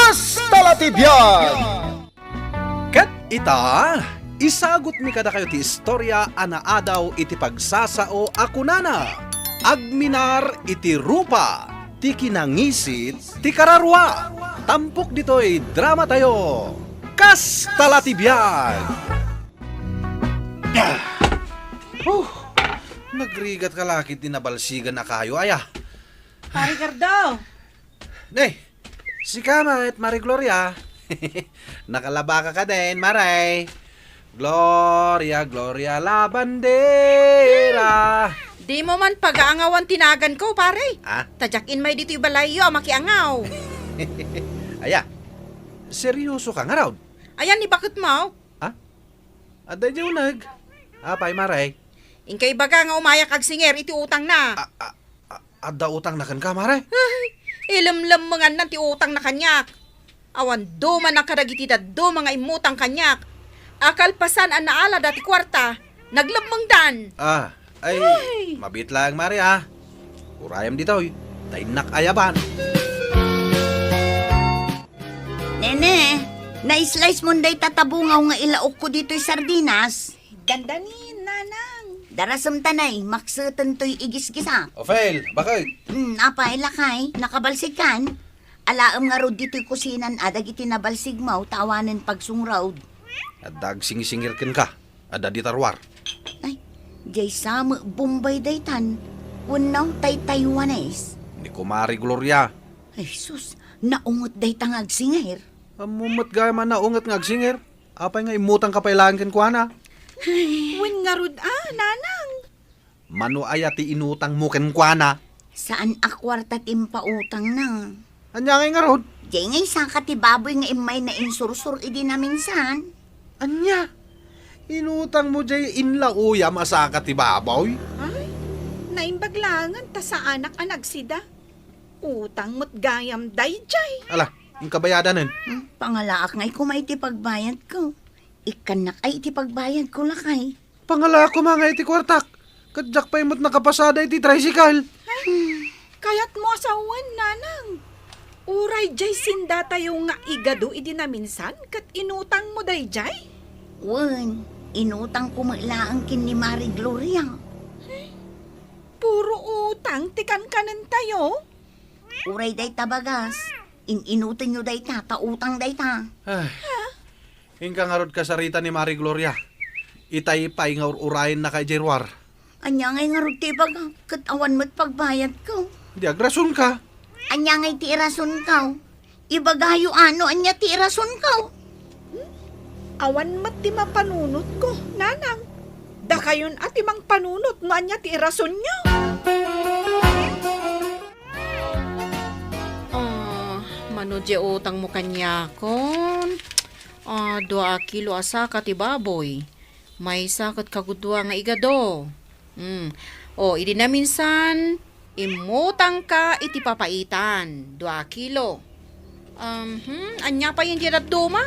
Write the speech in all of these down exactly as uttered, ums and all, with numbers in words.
Kasta la ti biag! Ket ita, isagutmi kadakayo ti istorya a naadaw iti pagsasao a kunana, Agminar iti rupa ti kinangisit ti kararua. Tampok ditoy dramatayo, Kasta la ti biag! Ah! Huh! Nagrigat ka lakit ti nabalsigan a kayo, aya. Pare Gardo! Ne, sika met, Mare Gloria. Nakalabaka ka den, Mare. Gloria, Gloria, la bandera. Dimo man pagaangawan ti naganko, pare. Ah? Ta diak immay ditoy balayyo a makiangaw. Aya, seryoso ka ngarud? Ayan ni baketmo? Ha? Adda idiay uneg. Apay, Mare? Inka ibaga nga umayak agsinger iti utangna. A, a, a, adda utangna kenka, Mare? Ay, ilemlemmenganna ti utangna kaniak. Awan dumanan kadagiti dadduma nga immutang kaniak. A kalpasan a naalada ti kuarta, naglemmengdan. Ah, ay, Ay! Mabiit laeng, Mare, ah. Urayam ditoy, ta innak ayaban. Nene, na-slice mon dayta tabungaw nga ilaokko ditoy sardinas? Dandani, nanang. Darasem ta nay, makseten toy igisgisa. O, Fel, bakit? Hmm, apay, lakay, nakabalsigkan? Alaem ngarud ditoy kusinan a dagiti nabalsigmo ta awanen pagsungrod. Adda agsingsingir kenka. Adda dita ruar. Ay, diay sa met Bombay daytan. Wenno tay Taiwanese. Ni Kumare Gloria. Ay, sus, naunget dayta nga agsinger. Ammom met gayam a naunget nga agsinger. Apay nga immutangka pay laeng kenkuana? Ay. Wen ngarud a, nanang. Mano aya ti inutangmo kenkuana? Saan a kuarta ti impautangna. Ania ngay ngarud? Diay ngay saka ti baboy nga immay nainsursur idi naminsan. Ania? Inutangmo diay inlauyam a saka ti baboy? Ay, naimbag laengen ta saanak a nagsida. Utang met gayam daydiay. Ala, inka bayadanen. Hmm, pangalaak ngay koma iti pagbayadko. Ikkannak ay iti pagbayadko, lakay. Pangalaak koma nga iti kuartak, ket diak pay met nakapasada iti tricycle. Ay, kayatmo a sawen, nanang. Uray diay sindatayo nga igado idi naminsan ket inutangmo daydiay? Wen, inutangko met laeng ken ni Mare Gloria. Puro utang ti kankanentayo? Uray dayta bagas, in-inutenyo dayta, ta utang dayta. Ay. Inka ngarud kasarita ni Mare Gloria. Itay pay nga ur-urayennaka idiay ruar. Ania ngay ngarud ti ibagak, ket awan met pagbayadko? Di agrasonka. Ania ngay ti irasonko? Ibagayo a no ania ti irasonko. Hmm? Awan met ti mapanunotko, nanang. Dakayon a ti mangpanunot no ania ti irasonyo. Ah, mano diay utangmo kaniakon? Ah, dua a kilo a saka ti baboy. Maysa ket kagudua nga igado. Hmm. O, idi naminsan, immutangka iti papaitan, dua a kilo. Um, hmm, ania pay diay dadduma?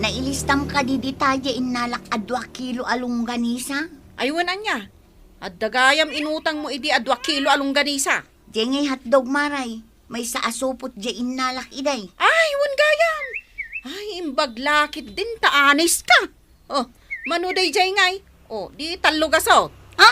Nailistam kadi dita diay innalak a dua kilo a longganisa? Ay, wen ania? Adda gayam inutangmo idi a dua kilo a longganisa. Diay ngay hotdog, Mare. Maysa a supot diay innalak idi. Ay, wen gayam! Ay, imbag lakit din ta anis ka. Oh, mano daydiay ngay? Oh, di tallo gasot. Ha?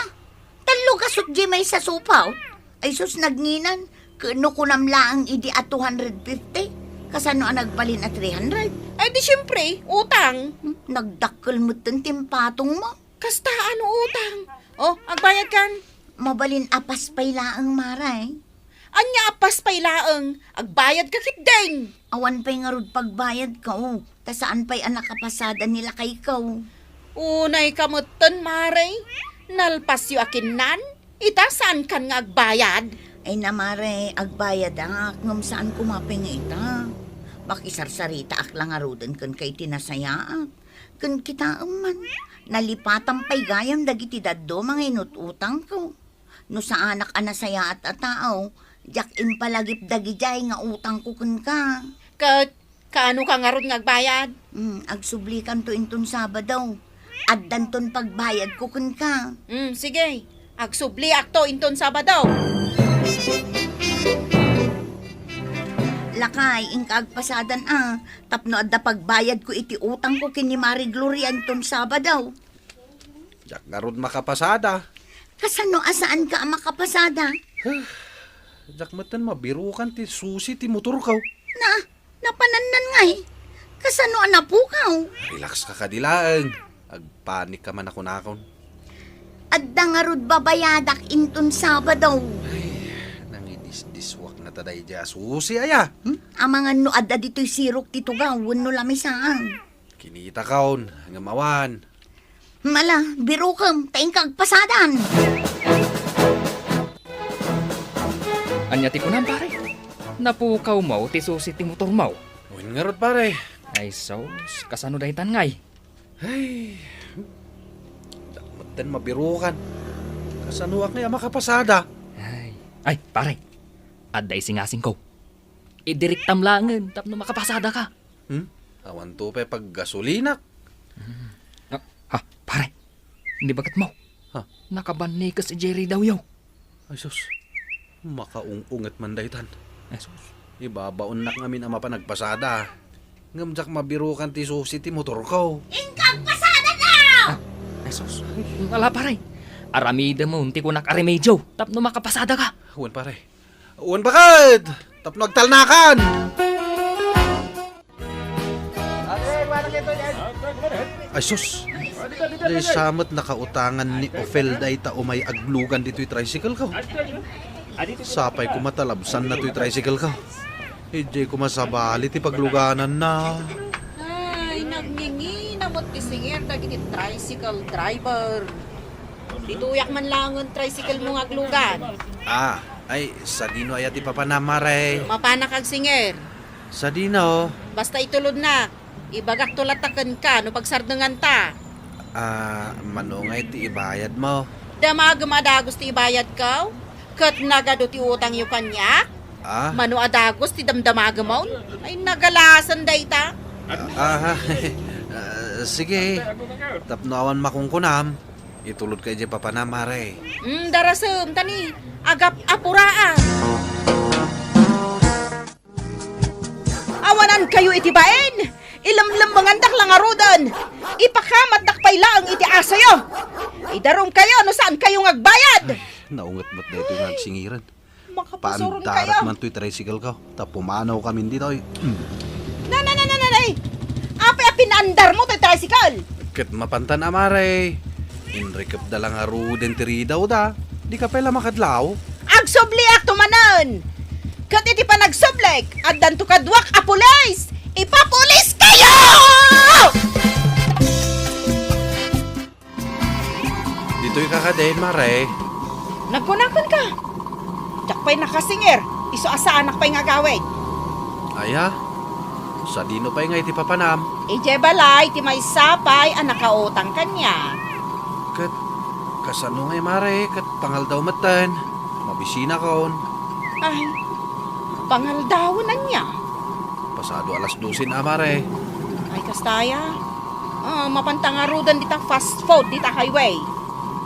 Tallo gasot diay maysa supot? Ay sus, nagnginan. Ken no kunam laeng idi a two hundred fifty, kasano a nagbalin a three hundred? Ay, di siyempre, utang. Hmm, nagdakkel metten ti impatongmo. Kasta a no utang. Oh, agbayadkan. Mabalin a pass pay laeng, Mare. Ania a pass pay laeng? Agbayadka ketdin. Awan pay ngarud pagbayadko, ta saan pay a nakapasada ni lakayko. Unayka metten, Mare. Nalpasyo a kinnan? Ita, saankan nga agbayad? Ay na, Mare, agbayadak, ngem saan koma pay nga ita. Makisarsaritaak la ngaruden kenka iti nasayaat. Ken kitaem man, nalipatan pay gayam dagiti dadduma nga inut-utangko. No saanak a nasayaat a tao, diak impalagip dagidiay nga utangko kenka. Ket kaano ka ngarud nga agbayad? Hmm, agsublikanto inton Sabado. Addanton pagbayadko kenka. Hmm, sige. Agsubliakto inton Sabado. Lakay, inka agpasadan a, tapno adda pagbayadko iti utangko ken ni Mari Gloria inton Sabado. Diak ngarud makapasada. Kasano a saanka a makapasada? Diak metten mabirukan ti susi ti motorko. Na, napanannan ngay. Kasano a napukaw? Relax ka kadi laeng. Agpanik ka man a kunakon. Adda ngarud babayadak inton Sabado. Ay, nangidisdiswak ngata daydiay a susi aya. Hmm? Amangan no adda ditoy sirok ti tugaw wenno lamisaan. Kinitakon, ngem awan. Mala, birukem, ta inka agpasadan. Ania ti kunam, pare? Napukawmo ti susi ti motormo? Wen ngarud, pare. Ay, sus, kasano daytan ngay? Ay, diak metten mabirukan. Kasanoak ngay a makapasada? Ay, ay, pare, adda isingasingko. Idiriktam laengen tapno makapasadaka. Hmm? Awanto pay paggasolinak. Ah, ha, pare. Ni baketmo. Ha? Nakabannikes idiay ridawyo. Ay, sus. Makaung-unget man daytan. Ay, sus. Ibabaonnak ngamin a mapan agpasada. Ngem diak mabirukan ti susi ti motorko. Inka agpasadada! Ah, ay, sus. Ala, pare. Aramidem ti kunak a remedio tapno makapasadaka. Wen, pare. Wen, baket! Tapno agtalnakan! Ay, sus! Daysa met nakautangan ni Ofel dayta umay aglugan ditoy tricycle ko. Sapay koma ta labsanna toy tricycle ko. Idiay koma sabali ti paglugananna. Ay, nagngingina met ti singer dagiti tricycle driver. Ditoyak man laengen tricycle mo nga aglugan. Ah, ay, sadino aya ti papanam, Mare? Mapanak agsinger. Sadino? Basta itulodnak. Ibagakto latta kenka no pagsardenganta. Ah, mano ngay ti ibayadmo? Damagem a dagus ti ibayadko, ket nagadu ti utangyo kaniak? Ah? Mano a dagus ti damdamagemon? Ay, nagalasen dayta. Ah, ah, sige. Tapno awan makunkunam, itulodka idiay papanam, Mare. Mm, darasem, tani, agap-apuraan. Awanankayo iti bain! Ilemlemmengandak la ngaruden! Ipakamatdak pay laeng iti asoyo! Idarumkayo no saankayo nga agbayad! Ay, naunget met daytoy nga agsingiren. Makapusuron kayo. Paandarak man toy tricycle ko, ta pumanawkamin ditoy. Mm. Na, na, na, na, na, na, eh. Apay a pinaandarmo toy tricycle? Ket mapantan a, Mare. Inrikepda la ngaruden ti ridawda. Dika pay la makadlaw? Agsubliakto manen! Ket iti panagsublik, addanto kaduak a pulis! Ipapulis kayo! Ditoy ka kadin, Mare. Nagkunakan ka. Diak pay nakasinger, isu a saanak pay nga agawid. Aya? Sadino pay nga iti papanam? Idiay balay ti maysa pay a nakautang kaniak. Ket kasano ngay, Mare, ket pangaldaw metten? Mabisinakon. Ay, pangaldawen ania? Pasado alas dosen a, Mare. Ay, kasta aya. Ah, mapanta ngaruden dita fast food dita highway.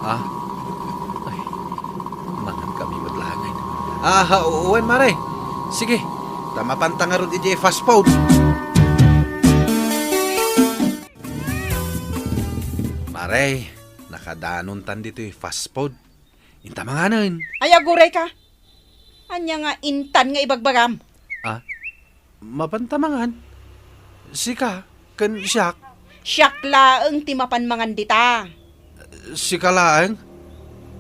Ah? Ay, mangan kami met laeng. Ah, wen, Mare. Sige, ta mapanta ngarud idiay fast food. Mare, nakadanontan ditoy fast food. Inta manganen. Ay, aguray ka. Ania nga intan nga ibagbagam? Ah? Mapanta mangan? Sika, ken siak? Siak laeng ti mapan mangan dita. Sika laeng?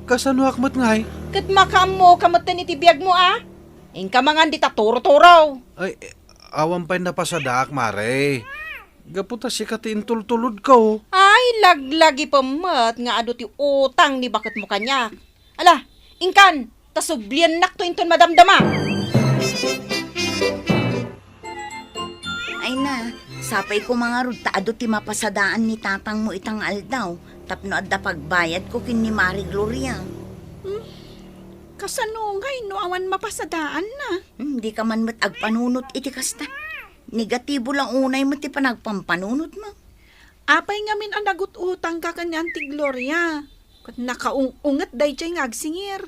Kasanoak met ngay? Ket makaammoka metten iti biagmo a? Inka mangan dita turo-turo. Ay, awan pay napasadaak, Mare. Gapu ta sika ti intultulodko. Ay, laglagipem met nga adu ti utang ni baketmo kaniak. Ala, inkan, ta subliennakto inton madamdama. Ay na, sapay ko mangarud ta adu ti mapasadaan ni tatangmo ita nga aldaw, tapno adda pagbayadko ken ni Mari Gloria. Hmm? Kasano ngay no awan mapasadaanna? Hmm, dika man met agpanunot iti kasta. Negatibo la unay met ti panagpampanunotmo. Apay ngamin a nagut-utangka ken ni Auntie Gloria? Ket nakaung-unget daydiay nga agsingir.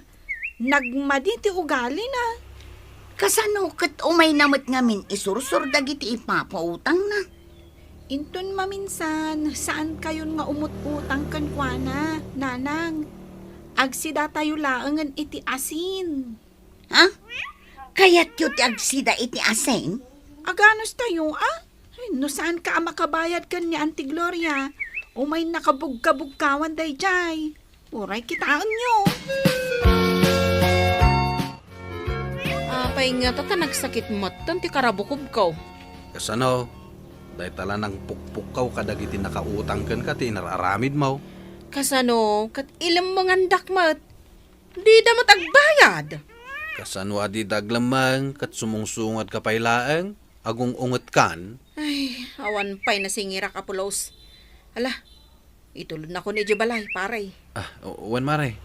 Nagmadi ti ugalina. Kasano ket umayna met ngamin isursor dagiti ipapautangna? Inton maminsan, saankayon nga umut-utang kenkuana, Nanang. Agsidatayo laengen iti asin. Ha? Kayatyo ti agsida iti asin? Aganustayo, a? Ay, no saanka a makabayad ken ni Auntie Gloria, umayna kabugkabugkawan daydiay. Uray kitaenyo. Apay ngata ta nagsakit metten ti karabukobko? Kasano? Dayta la nangpukpukkaw kadagiti nakautang kenka ti inar-aramidmo. Kasano? Ket ilemmengandak met. Dida met agbayad. Kasano a dida aglemmeng ket sumungsungadka pay laeng? Agung-ungetkan? Ay, awan pay nasingirak, Apo Los. Ala, itulodnakon idiay balay, pare. Ah, o-, wen, mare.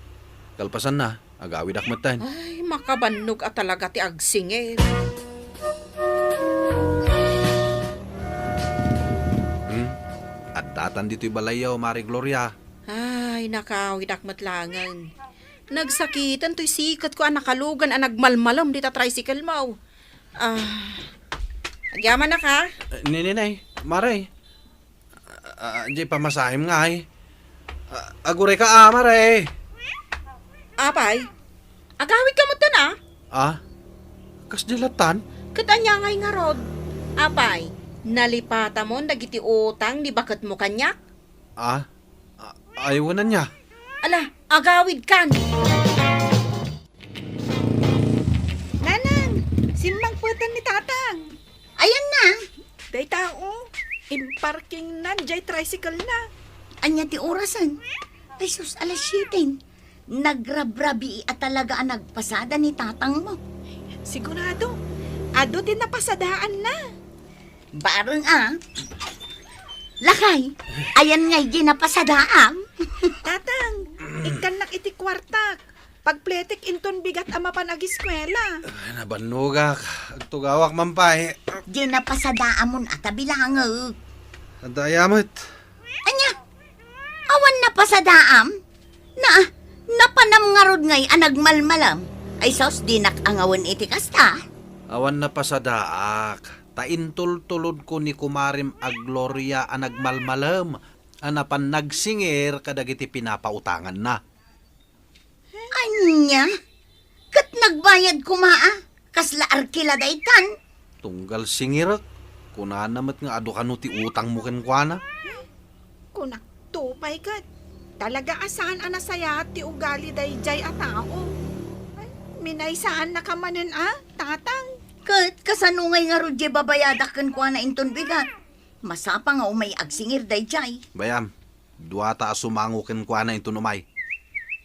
Kalpasanna, agawidak metten. Ay, makabannog a talaga ti agsingir. Hmm? Addatan ditoy balayyo, Mare Gloria. Ay, nakawidak met laengen. Nagsakiten toy siketko a nakalugan a nagmalmalem dita tricycle mo. Ah, agyamanak, ha? Eh, ni, ni, nay, mare. Ah, ah, diay pamasahem ngay. Ah, agurayka, ah, mare. Apay? Agawidka metten, a? Ah? Kasdi lattan? Ket ania ngay ngarud? Apay, nalipatamon dagiti utang ni baketmo kaniak? Ah? Ah, ay, wen ania? Ala, agawidkan! Nanang, simmangpeten ni Tatang. Ayanna? Dayta, o. Imparkingna diay tricycle na. Ania ti orasen? Ay sus, alas siete. Nagrabrabii a talaga a nagpasada ni tatangmo. Sigurado, adu ti napasadaanna. Bareng a. Lakay, ayan ngay diay napasadaam. Tatang, ikkannak iti kuartak. Pagpletek inton bigat a mapan agiskuela. Ah, nabannogak. Agtugawak man pay. Diay napasadaamon a ta bilangek. Adda aya met. Ania? Awan napasadaam? Na, napanam ngarud ngay a nagmalmalam? Ay sus, dinak angawen iti kasta. Awan napasadaak. Ta intultulodko ni kumarem a Gloria a nagmalmalem a napan nagsingir kadagiti pinapautanganna. Ania? Ket nagbayad koma a? Kasla arkila daytan? Tunggal singirek, kunana met nga adu kano ti utangmo kenkuana. Kunak to pay ket, talaga a saan a nasayaat ti ugali daydiay a tao. Ay, minaysaannaka manen a, Tatang. Ket kasano ngay ngarud diay babayadak kenkuana inton bigat? Masapa nga umay agsingir daydiay. Bayam, duata a sumango kenkuana inton umay.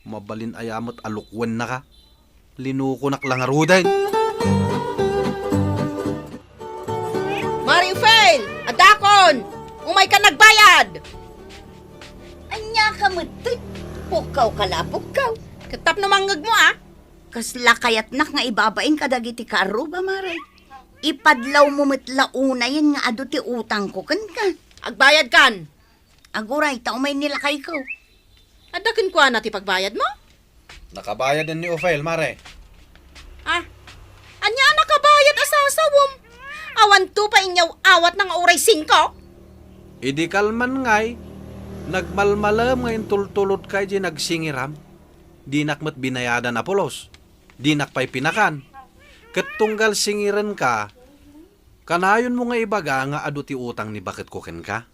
Mabalin aya met a lukuennaka? Linukonak la ngaruden. Mari Ufel! Addakon! Umaykan agbayad! Ania ka met, toy? Pukkaw ka la, pukkaw. Ket tapno mangngegmo, a? Kasla kayatnak nga ibabain kadagiti kaarruba, Mare. Ipadlawmo met la unayen nga adu ti utangko kenka. Agbayadkan! Aguray, ta umay ni lakayko. Adda kenkuana ti pagbayadmo? Nakabayad ni Ophel, Mare. Ah, ania a nakabayad a sasawem? Awan to pay inyaw-awatna nga uray singko? Idi kalman ngay, nagmalmalem nga intultulodka idiay nagsingiram. Dinak met binayadan a pulos. Dinak pay pinakan. Ket tunggal singirenka, kanayonmo nga ibaga nga adu ti utang ni baketko kenka?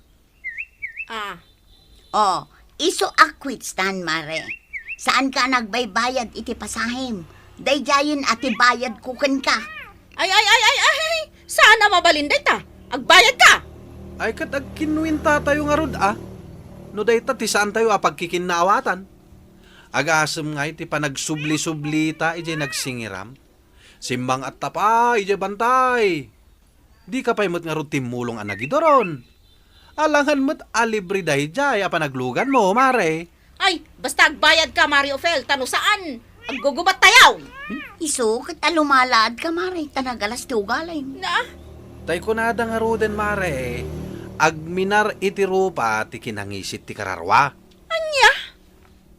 Ah. Oh, isu a quits tan, Mare. Saanka a nagbaybayad iti pasahem. Daydiayen a ti bayadko kenka. Ay, ay, ay, ay, ay! Saan a mabalin dayta? Agbayadka! Ay, ket agkinwintatayo ngarud, a? No dayta ti saantayo a pagkikinnaawatan. Agasem ngay ti panagsubli-sublita idiay nagsingiram. Simmang-atta pay idiay bantay. Dika pay met ngarud timmulong a nagiduron. Alangan met a libre daydiay a panagluganmo, Mare. Ay, basta agbayadka, Mare Ophel, ta no saan, aggugubattayo. Isu ket a lumalaadka, Mare, ta nagalas ti ugalim. Na? Tay kunada ngaruden, Mare, agminar iti rupa ti kinangisit ti kararua. Ania?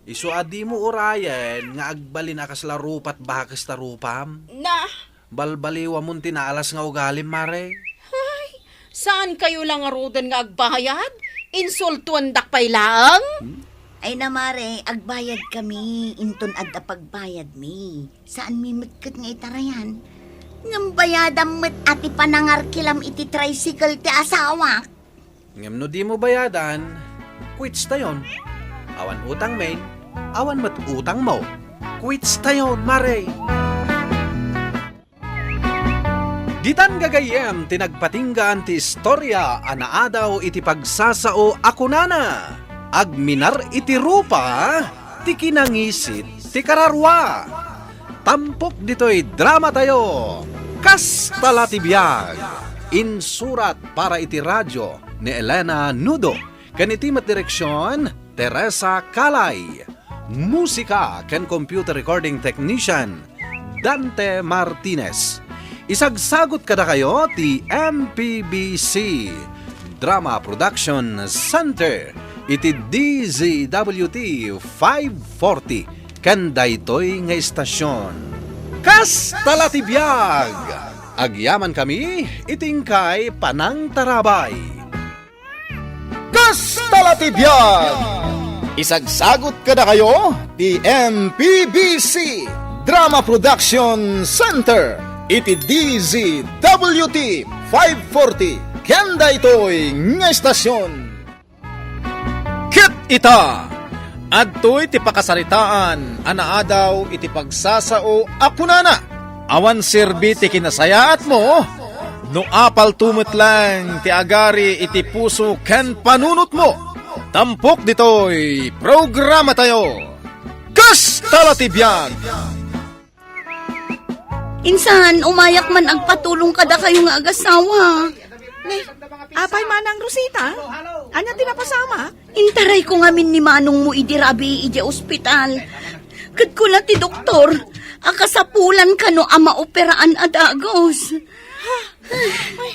Isu a dimo urayen nga agbalin a kasla rupat bakes ta rupam. Na? Balbaliwamon ti naalas nga ugalim, Mare. Ay, saan kayo lang ngaruden nga agbayad? Insultuandak pay laeng? Hmm? Ay na, Mare, agbayad kami, inton adda pagbayad mi. Saan mi met ket nga itarayan? Ngem bayadam met a ti panangarkilam iti tricycle ti asawak. Ngem no dimo bayadan, quits tayon. Awan utang, men, awan met utang mo. Quits tayon, Mare. Ditan gagayyem ti nagpatinggaan ti istorya a naadaw iti pagsasao a kunana, "Agminar iti rupa ti kinangisit ti kararua." Tampok ditoy drama tayo, Kasta la ti biag. Insurat para iti radio ni Elena Nudo, ken iti met direksion, Teresa Calay. Musika ken computer recording technician, Dante Martinez. Isagsagot kadakayo ti M P B C Drama Production Center iti D Z W T five forty ken daytoy nga istasion. Kasta la ti biag! Agyamankami iti inkay panangtarabay. Kasta la ti biag! Isagsagot kadakayo ti M P B C Drama Production Center iti D Z W T five forty ken daytoy nga istasion. Ket ita, adtoy ti pakasaritaan a naadaw iti pagsasao a kunana, "Awan serbi ti kinasayaatmo, no apalto met lang ti agari iti puso ken panunotmo." Tampok ditoy programatayo, Kasta la ti biag! Insan, umayak man agpatulong kadakayo nga agasawa. Nay, apay, Manang Rosita? Ania ti napasamak? Intarayko ngamin ni manongmo idi rabii idiay ospital. Ket kuna ti doktor a kasapulan kano a maoperaan a dagus. Ay,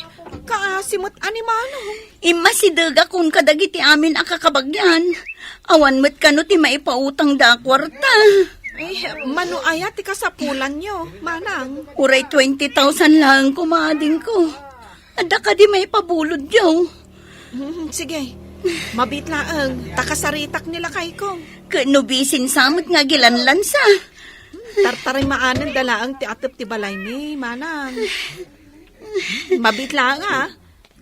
kaasi met a ni manong. Immasidegakon kadagiti amin a kakabagyan. Awan met kano ti maipautangda a kuarta. Ay, mano aya ti kasapulanyo, Manang? Uray twenty thousand laeng koma, adingko. Adda kadi maipabulodyo? Hmm, sige. Mabiit laeng, ta kasaritak ni lakayko. Ket no bisin sa met nga agilanlansa. Tartarimaanen da laeng ti atep ti balaymi, Manang. Mabiit laeng, a.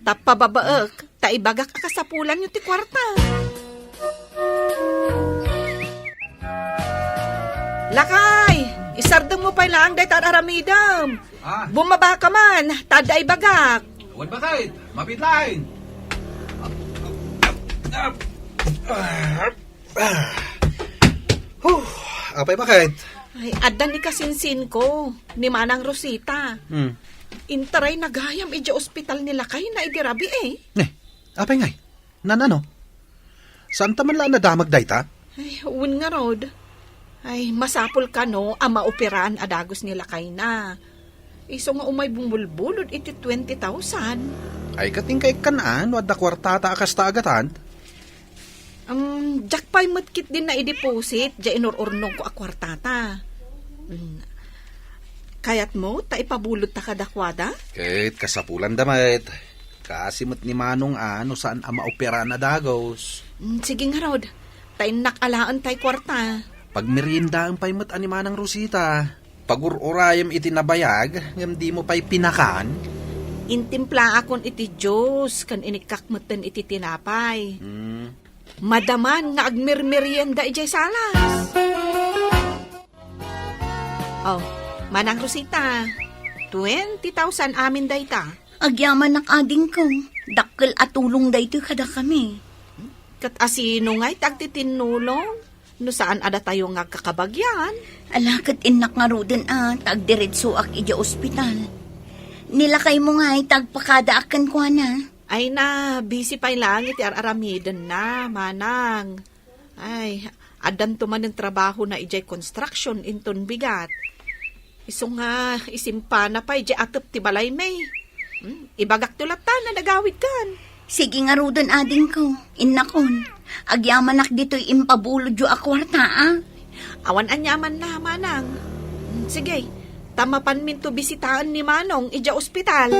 Ta pababaek, ta ibagak a kasapulanyo ti kuarta. Lakay, isardengmo pay laeng dayta aramidem. Ah. Bumaba ka man, ta adda ibagak. Wen, bakit? Mapit laeng. Ah. Huh, apay, bakit? Ay, adda ni kasinsinko, ni Manang Rosita. Hmm. Intaray nagayam idiay ospital ni lakayna idi rabii. Ne, apay ngay? Nanano? Saan ta man la a nadamag dayta? Ay, wen ngarud. Ay, masapul kano a maoperaan a dagus ni lakayna. Isu nga umay bumulbulod iti twenty thousand. Ay, ket inka ikkan a no adda kuartata a kasta a gatad? Um, diak pay met ketdi naideposit diay inur-urnongko a kuartata. Mm. Kayatmo ta ipabulodta kadakuada? Ket kasapulanda met. Kaasi met ni Manong a no saan a maoperaan a dagus. Mm, sige ngarud. Ta innak alaen tay kuarta. Pagmeriendaem pay met a ni Manang Rosita. Pagur-urayem iti nabayag, ngem dimo pay pinakan? Intimplaakon iti juice, ken inikkak metten iti tinapay. Hmm. Madaman nga agmermerienda idiay salas. Oh, Manang Rosita, twenty thousand amin dayta. Agyamanak, adingko. Dakkel a tulong daytoy kadakami. Ket asino ngay ti agtitinnulong? No saan a datayo nga agkakabagyan. Ala, ket innak ngaruden a, ta agdiretsoak idiay ospital. Ni lakaymo ngay ta agpakadaak kenkuana. Ay na, busy pay laeng iti ar-aramidenna, Manang. Ay, addanto manen trabahona idiay construction inton bigat. Isu nga, isimpana pay idiay atep ti balaymi. Hmm, ibagakto latta no agawidkan. Sige ngaruden, adingko. Innakon. Agyamanak ditoy impabulodyo a kuarta, a. Awan aniamanna, Manang. Hmm, sige. Ta mapanminto bisitaen ni Manong idiay ospital.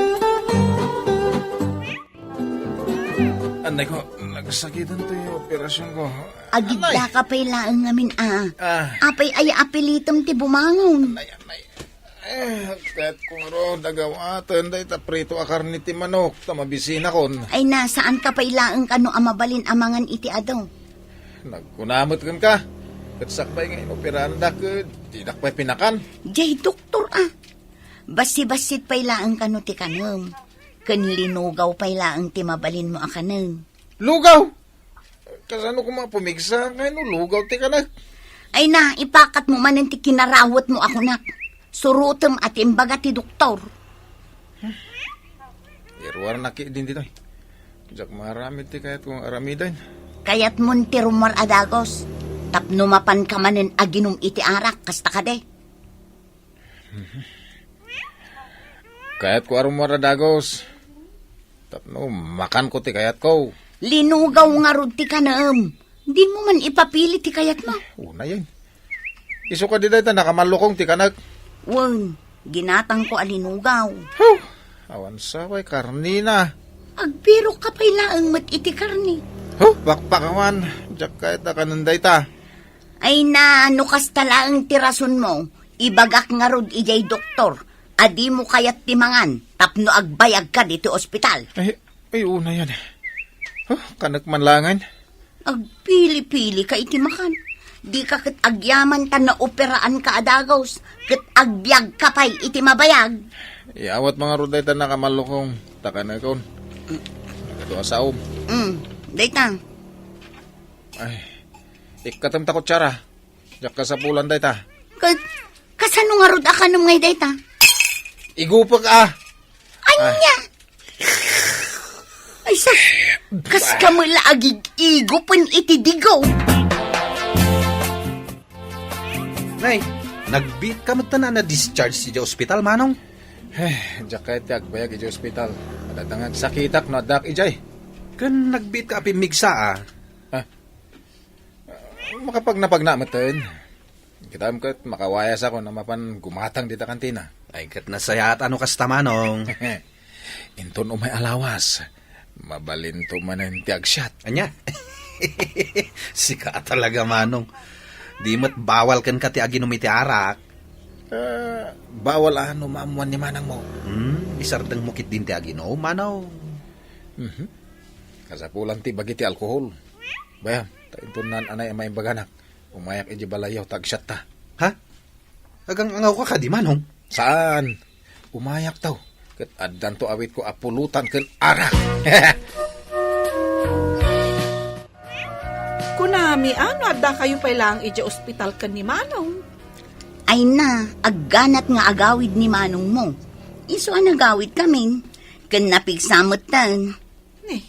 Anay ko, nagsakiten toy operasyonko. Agidda ka pay laeng ngamin a. Ah. Apay aya a pilitem ti bumangon? Anay, anay. Eh, ket kung aro, dagawaten dayta prito a karne ti manok, ta mabisinakon. Ay na, saan ka pay laeng kano a mabalin a mangan iti adu? Nagkuna met kenka, ket sakbay nga inoperanda ket dinak pay pinakan. Jay doktor a. Bassit-bassit pay laeng kano ti kanem. Ken linugaw pay laeng ti mabalinmo a kanen. Lugaw? Kasano koma pumigsa nga no lugaw ti kanek? Ay na, ipakatmo manen ti kinarawetmo a kunak. Surotem a ti imbaga ti doktor. Iruarnak ketdin ditoy. Diak maaramid ti kayatko nga aramiden. Kayatmon ti rummuar a dagus. Tapno mapanka manen aginum iti arak, kasta kadi? Kayatko a rummuar a dagus. Tapno makanko ti kayatko. Linugaw ngarud ti kanem. Dimo man ipapili ti kayatmo. Unayen. Isu kadi dayta nakamallukong ti kanek. Wen, ginatangko a linugaw. Huh! Awan sa pay karnina. Agpirok ka pay laeng met iti karni. Huh! Pakpakawan. Diak kayat a kanen dayta. Ay na, no kasta laeng ti rasonmo, ibagak ngarud idiay doktor a dimo kayat ti mangan tapno agbayagka ditoy ospital. Ay, ay, unayen. Huh, kanek man laengen. Agpili-pili ka iti makan. Dika ket agyaman ta naoperaanka a dagus, ket agbiagka pay iti mabayag. Iyawatmo ngarud dayta nakamallukong, ta kanekon. Nagadu a saom. Mm, dayta. Ay, ikkatem ta kutsara. Diak kasapulan dayta. Ka-, kasano ngarud a kanem ngay dayta? Igupek a. Anya? Ay, sus, kas kami la agig-igupen iti digo. Nay, nagbiit ka met ta na-discharge iti ospital, Manong? Eh, diak kayat ti agbayag iti ospital. Adda nga agsakitak no addaak idiay. Ken nagbiit ka a pimmigsa, a? Ah, makapagnapagna metten. Kitam ket makawayasakon a mapan gumatang dita kantina. Ay, ket nasayaat a no kasta, Manong. Inton umay a lawas, mabalinto manen ti agsiat. Ania? Sika a talaga, Manong. Di met bawal kenka ti aginum iti arak. Ah, bawal a no maammuan ni manangmo. Hmm, isardengmo ketdin ti aginum, Manong. Mhm. Kasapulan ti bagi ti alkohol. Bayam, ta inton naan-anay a maimbaganak, umayak idiay balayyo ta agsiatta. Ha? Agang-angawka kadi, Manong? Saan? Umayakto, ket addanto awitko a pulutan ken arak. Kunami a no addakayo pay laeng idiay ospital ken ni Manong. Ay na, agganat nga agawid ni Manongmo. Isu a nagawidkamin, ken napigsa metten. Ni,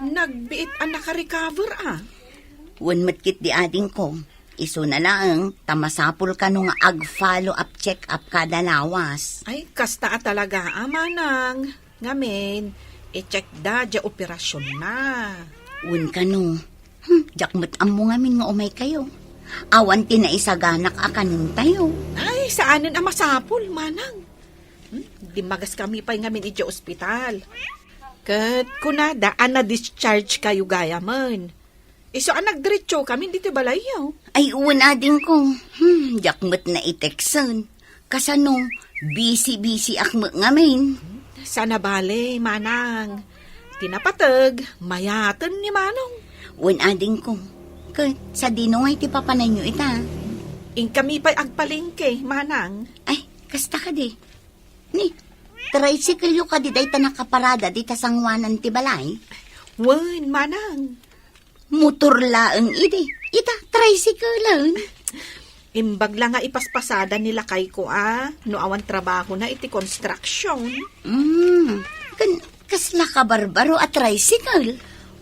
nagbiit a nakarecover a. Wen met ketdi adingko, isuna laeng ta masapul kano nga ag-follow up check up kada lawas. Ay, kasta a talaga a, Manang. Ngamin, i-check da diay operasyon na. Wen kano, hmm, diak met ammo ngamin nga umaykayo. Awan ti naisaganak a kanentayo. Ay, saanen a masapul, Manang. Hmm? Dimmagas kami pay ngamin idiay ospital. Ket kunada a na-discharge kayo gayamen. Isu a nagdiretso kami ditoy balayyo. Ay, wen adingko. Hmm, diak met naitexten. Kasano, busy-busy ak met ngamin. Sana bale, Manang. Ti napateg, mayaten ni Manong. Wen adingko. Ket, sadino ngay ti papananyo ita? Inkami pay agpalengke, Manang. Ay, kasta kadi. Ni, tricycle-yo kadi dayta nakaparada dita sanguanan ti balay? Wen, Manang. Motor laeng idi. Ita, tricycle-en. Imbag la nga ipaspasada ni lakayko a, no awan trabahona iti construction. Mm, ken kasla ka barbaro a tricycle?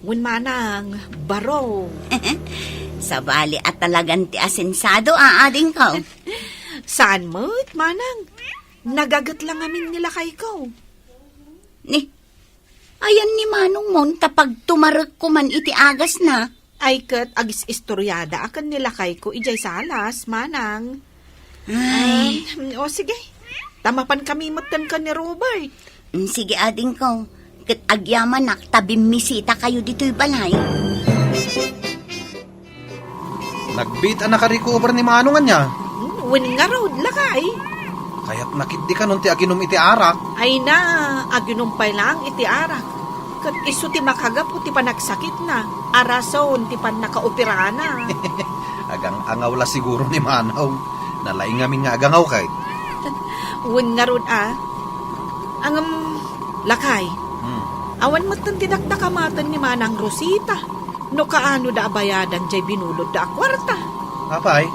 Wen, Manang, baro. Sabali a talagan ti asensado a adingko. Saan met, Manang? Nagaget la ngamin ni lakayko. Ni, ayan ni Manongmon ta pagtumarekko man iti agasna. Ay ket agis-istoriada a ken ni lakayko idiay salas, Manang. Ay. Um, o sige. Ta mapankami metten ken ni Robert. Mm, sige, adingko. Ket agyamanak ta bimmisitakayo ditoy balay. Nagbiit a nakarecover ni Manong ania? Hmm, wen ngarud, lakay. Kayatna ketdi kanon ti aginom iti arak. Ay na, aginom pay laeng iti arak. Ket isu ti makagapu ti panagsakitna, a rason ti pannakaoperana. Agang-angaw la siguro ni Manong. Nalaing ngamin nga agangaw kay. Wen ngarud a. Ngem, lakay. Hmm. Awan metten ti dakdakamaten ni Manang Rosita. No kaano da a bayadan jay binulodda a kuarta. Apay,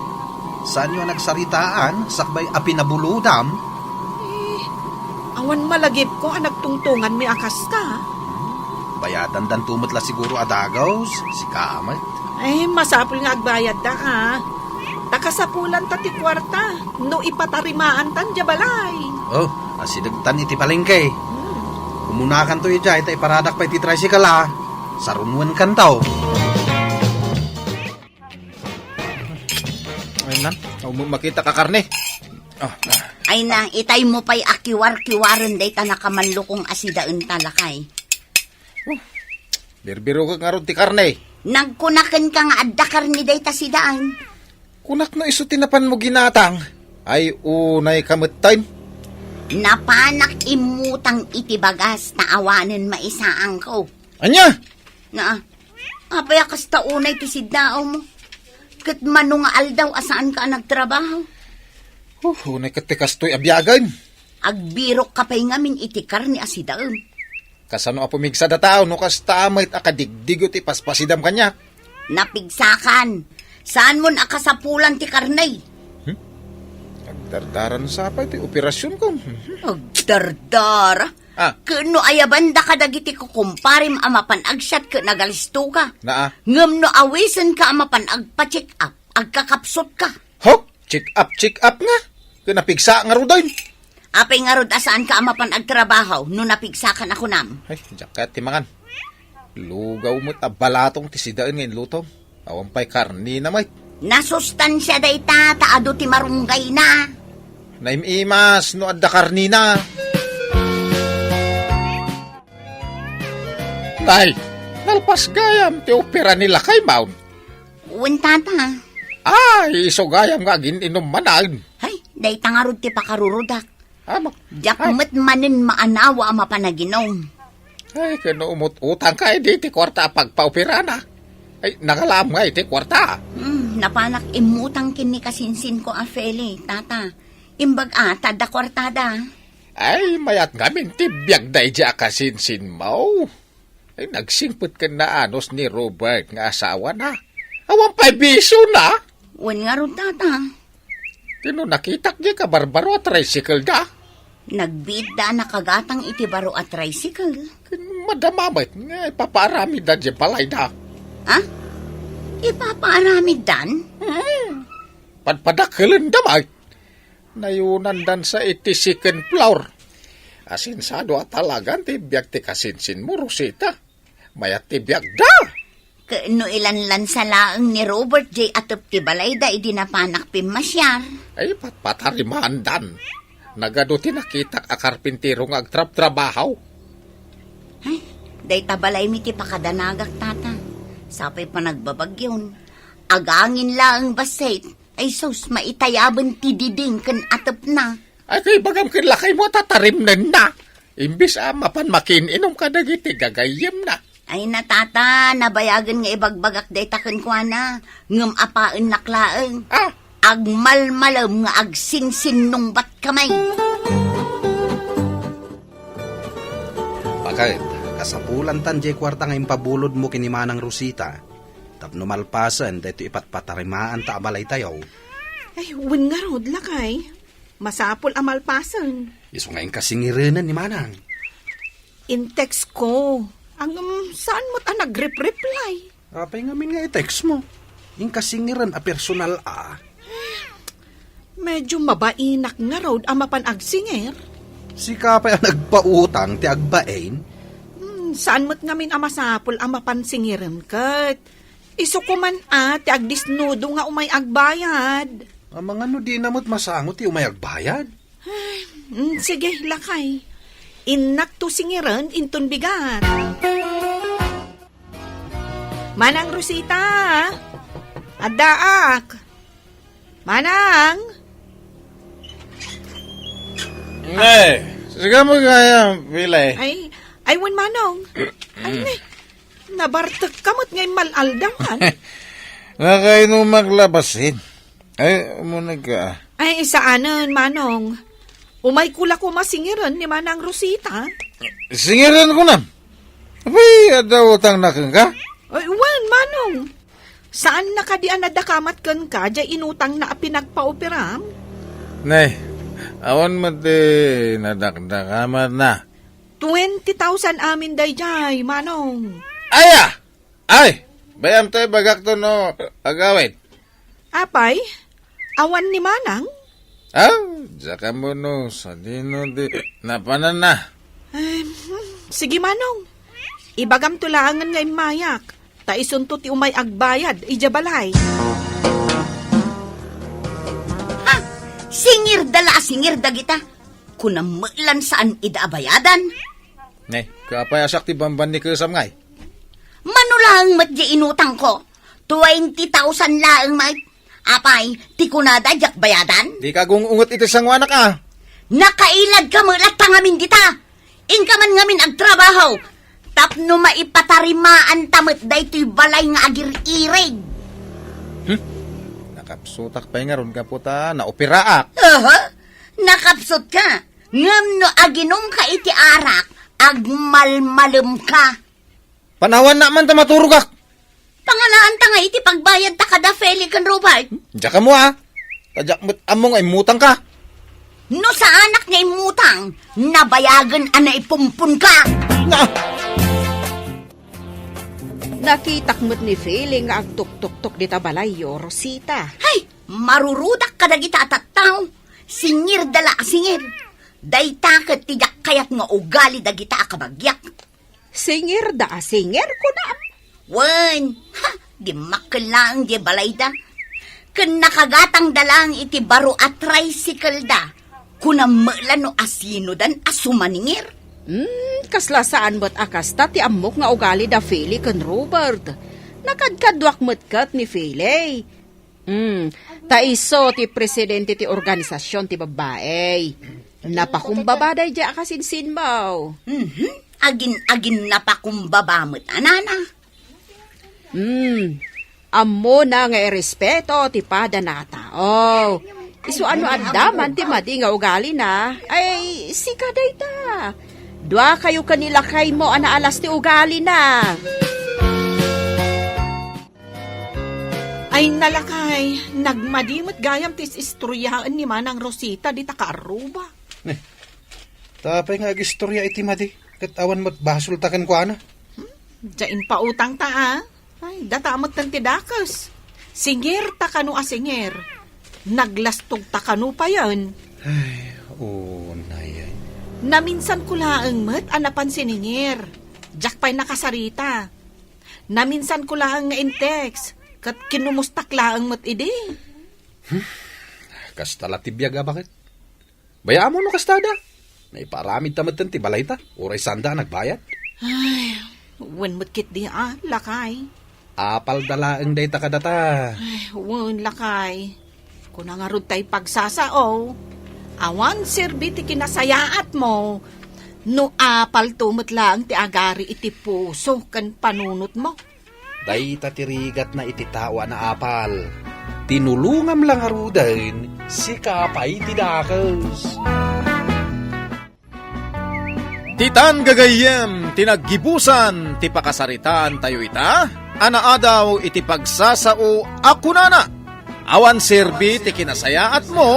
saanyo a nagsaritaan sakbay a pinabulodam? Eh, awan malagipko a nagtungtunganmi a kasta. Hmm, bayadandanto met la siguro a dagus, sika met. Eh, masapul nga agbayadda a. Ta kasapulanta ti kuarta no ipatarimaantan dia balay. Oh, asidegtan iti palengke. Hmm. Umunakanto idiay ta iparadak pay ti tricycle a. Sarunwenkanto. Ay na, awan makita ka karne. Ah, ah. Ay na, itay mo pay a kiwar-kiwaren dayta nakamallukong a sidaen ta, lakay. Oh, birbirokek ngarud ti karne. Nagkunaken ka nga adda karne dayta sidaen. Kunak no isu ti napan mo ginatang. Ay, unay ka metten. Napanak immutang iti bagas ta awanen maisaangko. Ania? Na, apay a kasta unay ti siddaawmo? Ket mano nga aldaw a saanka a nagtrabaho? Oh, unay ket ti kastoy a biagen. Agbirok ka pay ngamin iti karne a sidaem. Kasano a pumigsada tao no kasta met a kadigdigo ti paspasidam kaniak? Napigsakan. Saanmon a kasapulan ti karne? Hmm? Agdardaran sa pay ti operasionkon. Agdardara? Ah. Ken no ayaban da kadagiti kukumparem a mapan agsiat ket nagalisto ka. Naa. Ngem no awisen ka a mapan agpa-check up, agkakapsut ka. Ho? Check up, check up nga? Ken napigsa ngaruden? Apay ngarud a saan ka a mapan agtrabaho no napigsa ka na kunam? Ay, diak kayat ti mangan. Lugaw met a balatong ti sidaen nga inlutom. Awan pay karnina met. Nasustansia dayta ta adu ti marunggayna. Naim-imas no adda karnina. Nay, nalpas gayam ti opera ni lakay maun. Wen, tata. Ay, isu gayam nga agin-inum manen. Ay, dayta ngarud ti pakarurudak. Amo. Diak met manen maanawa a mapanaginum. Ay, ken no umut-utang ka, idi ti kuarta a pagpaoperana. Ay, nangalaam nga iti kuarta. Hmm, napanak immutang ken ni kasinsinko a Feli, tata. Imbag a, ta adda kuartada. Ay, mayat ngamin ti biagda idiay a kasinsinmo. Ay, nagsingpet ken naanus ni Robert nga asawana. Awan pay bisona. Wen ngarud, tata. Ken no nakitak diay kabarbaro a tricycle da. Nagbiitda a nakagatang iti baro a tricycle. Ken madama met nga ipapaaramidda diay balayda. Ha? Ipapaaramiddan? Hmm. Padpadakkelenda met. Nayunandan sa iti second floor. Asensado a talagan ti biag ti kasinsinmo, Rosita. Mayat ti biagda. Ket no ilanlansa laeng ni Robert diay atep ti balayda idi napanak pimmasiar. Ay, patpatarimaandan. Nagadu ti nakitak a karpintero nga agtrabtrabaho. Ay, dayta balaymi ti pakadanagak, tata. Sapay panagbabagyon. Agangin laeng bassit. Ay sus, maitayaben ti diding ken atepna. Ay, kay ibagam ken lakaymo a tatarimnenna. Imbes a mapan makin-inum kadagiti gagayyemna. Ay, na, tata, nabayagen nga ibagbagak dayta kenkuana, ngem apaennak laeng. Ah! Agmalmalem nga agsinsinnungbat kamay. Baket, kasapulantan diay kuarta nga impabulodmo ken ni Manang Rosita. Tapno malpasen daytoy ipatpatarimaanta a balaytayo. Ay, wen ngarud, lakay. Masapul a malpasen. Isu nga inka singirenen ni Manang. In-text ko. Ngem saan met a nag-rep-reply. Apay ngamin nga i-text mo? Inka singiren a personal a. Medyo mabainak ngarud a mapan agsingir. Sika pay a nagpautang ti agbain? Hmm, saan met ngamin a masapul a mapan singiren ket? Isu koma a ti agdisnudo nga umay agbayad. Amangan no dina met masango ti umay agbayad. Mm, sige, lakay. Innakto singiren inton bigat. Manang Rosita, addaak. Manang? Ay, sige mo kaya, Pilay. Ay, ay, wen, Manong. Ay, ne, nabartek ka met ngay mal-aldawan. Nakainumak la basin. Ay, umuneg ka. Ay, saanen, Manong. Umayko la koma singiren ni Manang Rosita. Singiren ko na. Apay, adda utangna kenka? Ay, wen, Manong. Saanna kadi a nadakamat kenka, diay inutangna a pinagpaoperam? Nay, awan met ti nadakdakamatna. Twenty thousand amin daydiay, Manong. Aya! Ay! Bay-am ta ibagakto no agawid. Apay, awan ni Manang? Ah, diak ammo no sadino ti napananna. Ay, hmm, sige, Manong. Ibagamto laengen nga immayak, ta isunto ti umay agbayad idiay balay. Ha? Singirda la a singir dagita. Kunam met lan saan ida a bayadan. Ne, kapayasak ti bamban ni Kesam ngay. Mano laeng met diay inutangko? Twenty thousand laeng met. Apay, ti kunada diak bayadan? Dika agung-unget iti sangoanak a. Nakailad ka met latta ngamin dita. Inka man ngamin agtrabaho. Tapno maipatarimaan ta met daytoy balay nga agir-irig. Hmm? Nakapsutak pay ngarud gapu ta naoperaak. Aha. Nakapsut ka. Ngem no aginum ka iti arak, agmalmalem ka. Panawannak man ta maturogak. Pangalaan ta nga iti pagbayad ta kada Feli ken Robert. Diak ammo a. Ta diak met ammo nga immutang ka. No saanak nga immutang, nabayagen a naipumpon ka. Na! Nakitak met ni Feli nga agtuktoktok dita balayyo, Rosita. Hay, marurudak kadagita a tattao. Singirda la a singir. Dayta ket ti diak kayat nga ugali dagita a kabagiak. Singirda a singir, kunam? Wen, ha, dimmakkel laeng diay balayda. Ken nakagatangda laeng iti baro a tricycle da. Kunam met la no asinodan a sumaningir. Hmm, kasla saan met a kasta ti ammok nga ugali da Feli ken Robert. Nakadkaduak met ket ni Feli. Hmm, ta isu ti presidente ti organisasion ti babbai. Napakumbaba daydiay a kasinsinmo. Mhm. Agin-agin napakumbaba met a nana. Hmm, ammona nga irespeto ti padana a tao. Isu a no adda man ti madi nga ugalina, ay sika dayta. Duakayo ken ni lakaymo a naalas ti ugalina. Ay, nalakay, nagmadi met gayam ti is-istoryaen ni Manang Rosita dita kaarruba. Ne, ta apay nga agistorya iti madi, ket awan met basolta kenkuana? Hmm, diay impautangta a. Ay, data met ti dakes. Singirta kano a singir. Naglastogta kano payen. Ay, unay. Naminsanko laeng met a napan siningir. Diak pay nakasarita. Naminsanko laeng nga in-text, ket kinumustak laeng met idi. Hmm? Kasta la ti biag a baket. Bayaam no kastada. Naipaaramidta metten ti balayta, uray saanda a nagbayad. Ay, wen met ketdi a, lakay. Apalda laeng dayta kadata. Ay, wen, lakay. Kuna ngarud tay pagsasao, awan serbi ti kinasayaatmo no apalto met laeng ti agari iti puso ken panunotmo. Dayta ti rigatna iti tao a naapal. Tinulongam la ngaruden, sika pay ti dakes. Ditan gagayyem ti naggibusan ti pakasaritaantayo ita a naadaw iti pagsasao a kunana, awan serbi ti kinasayaatmo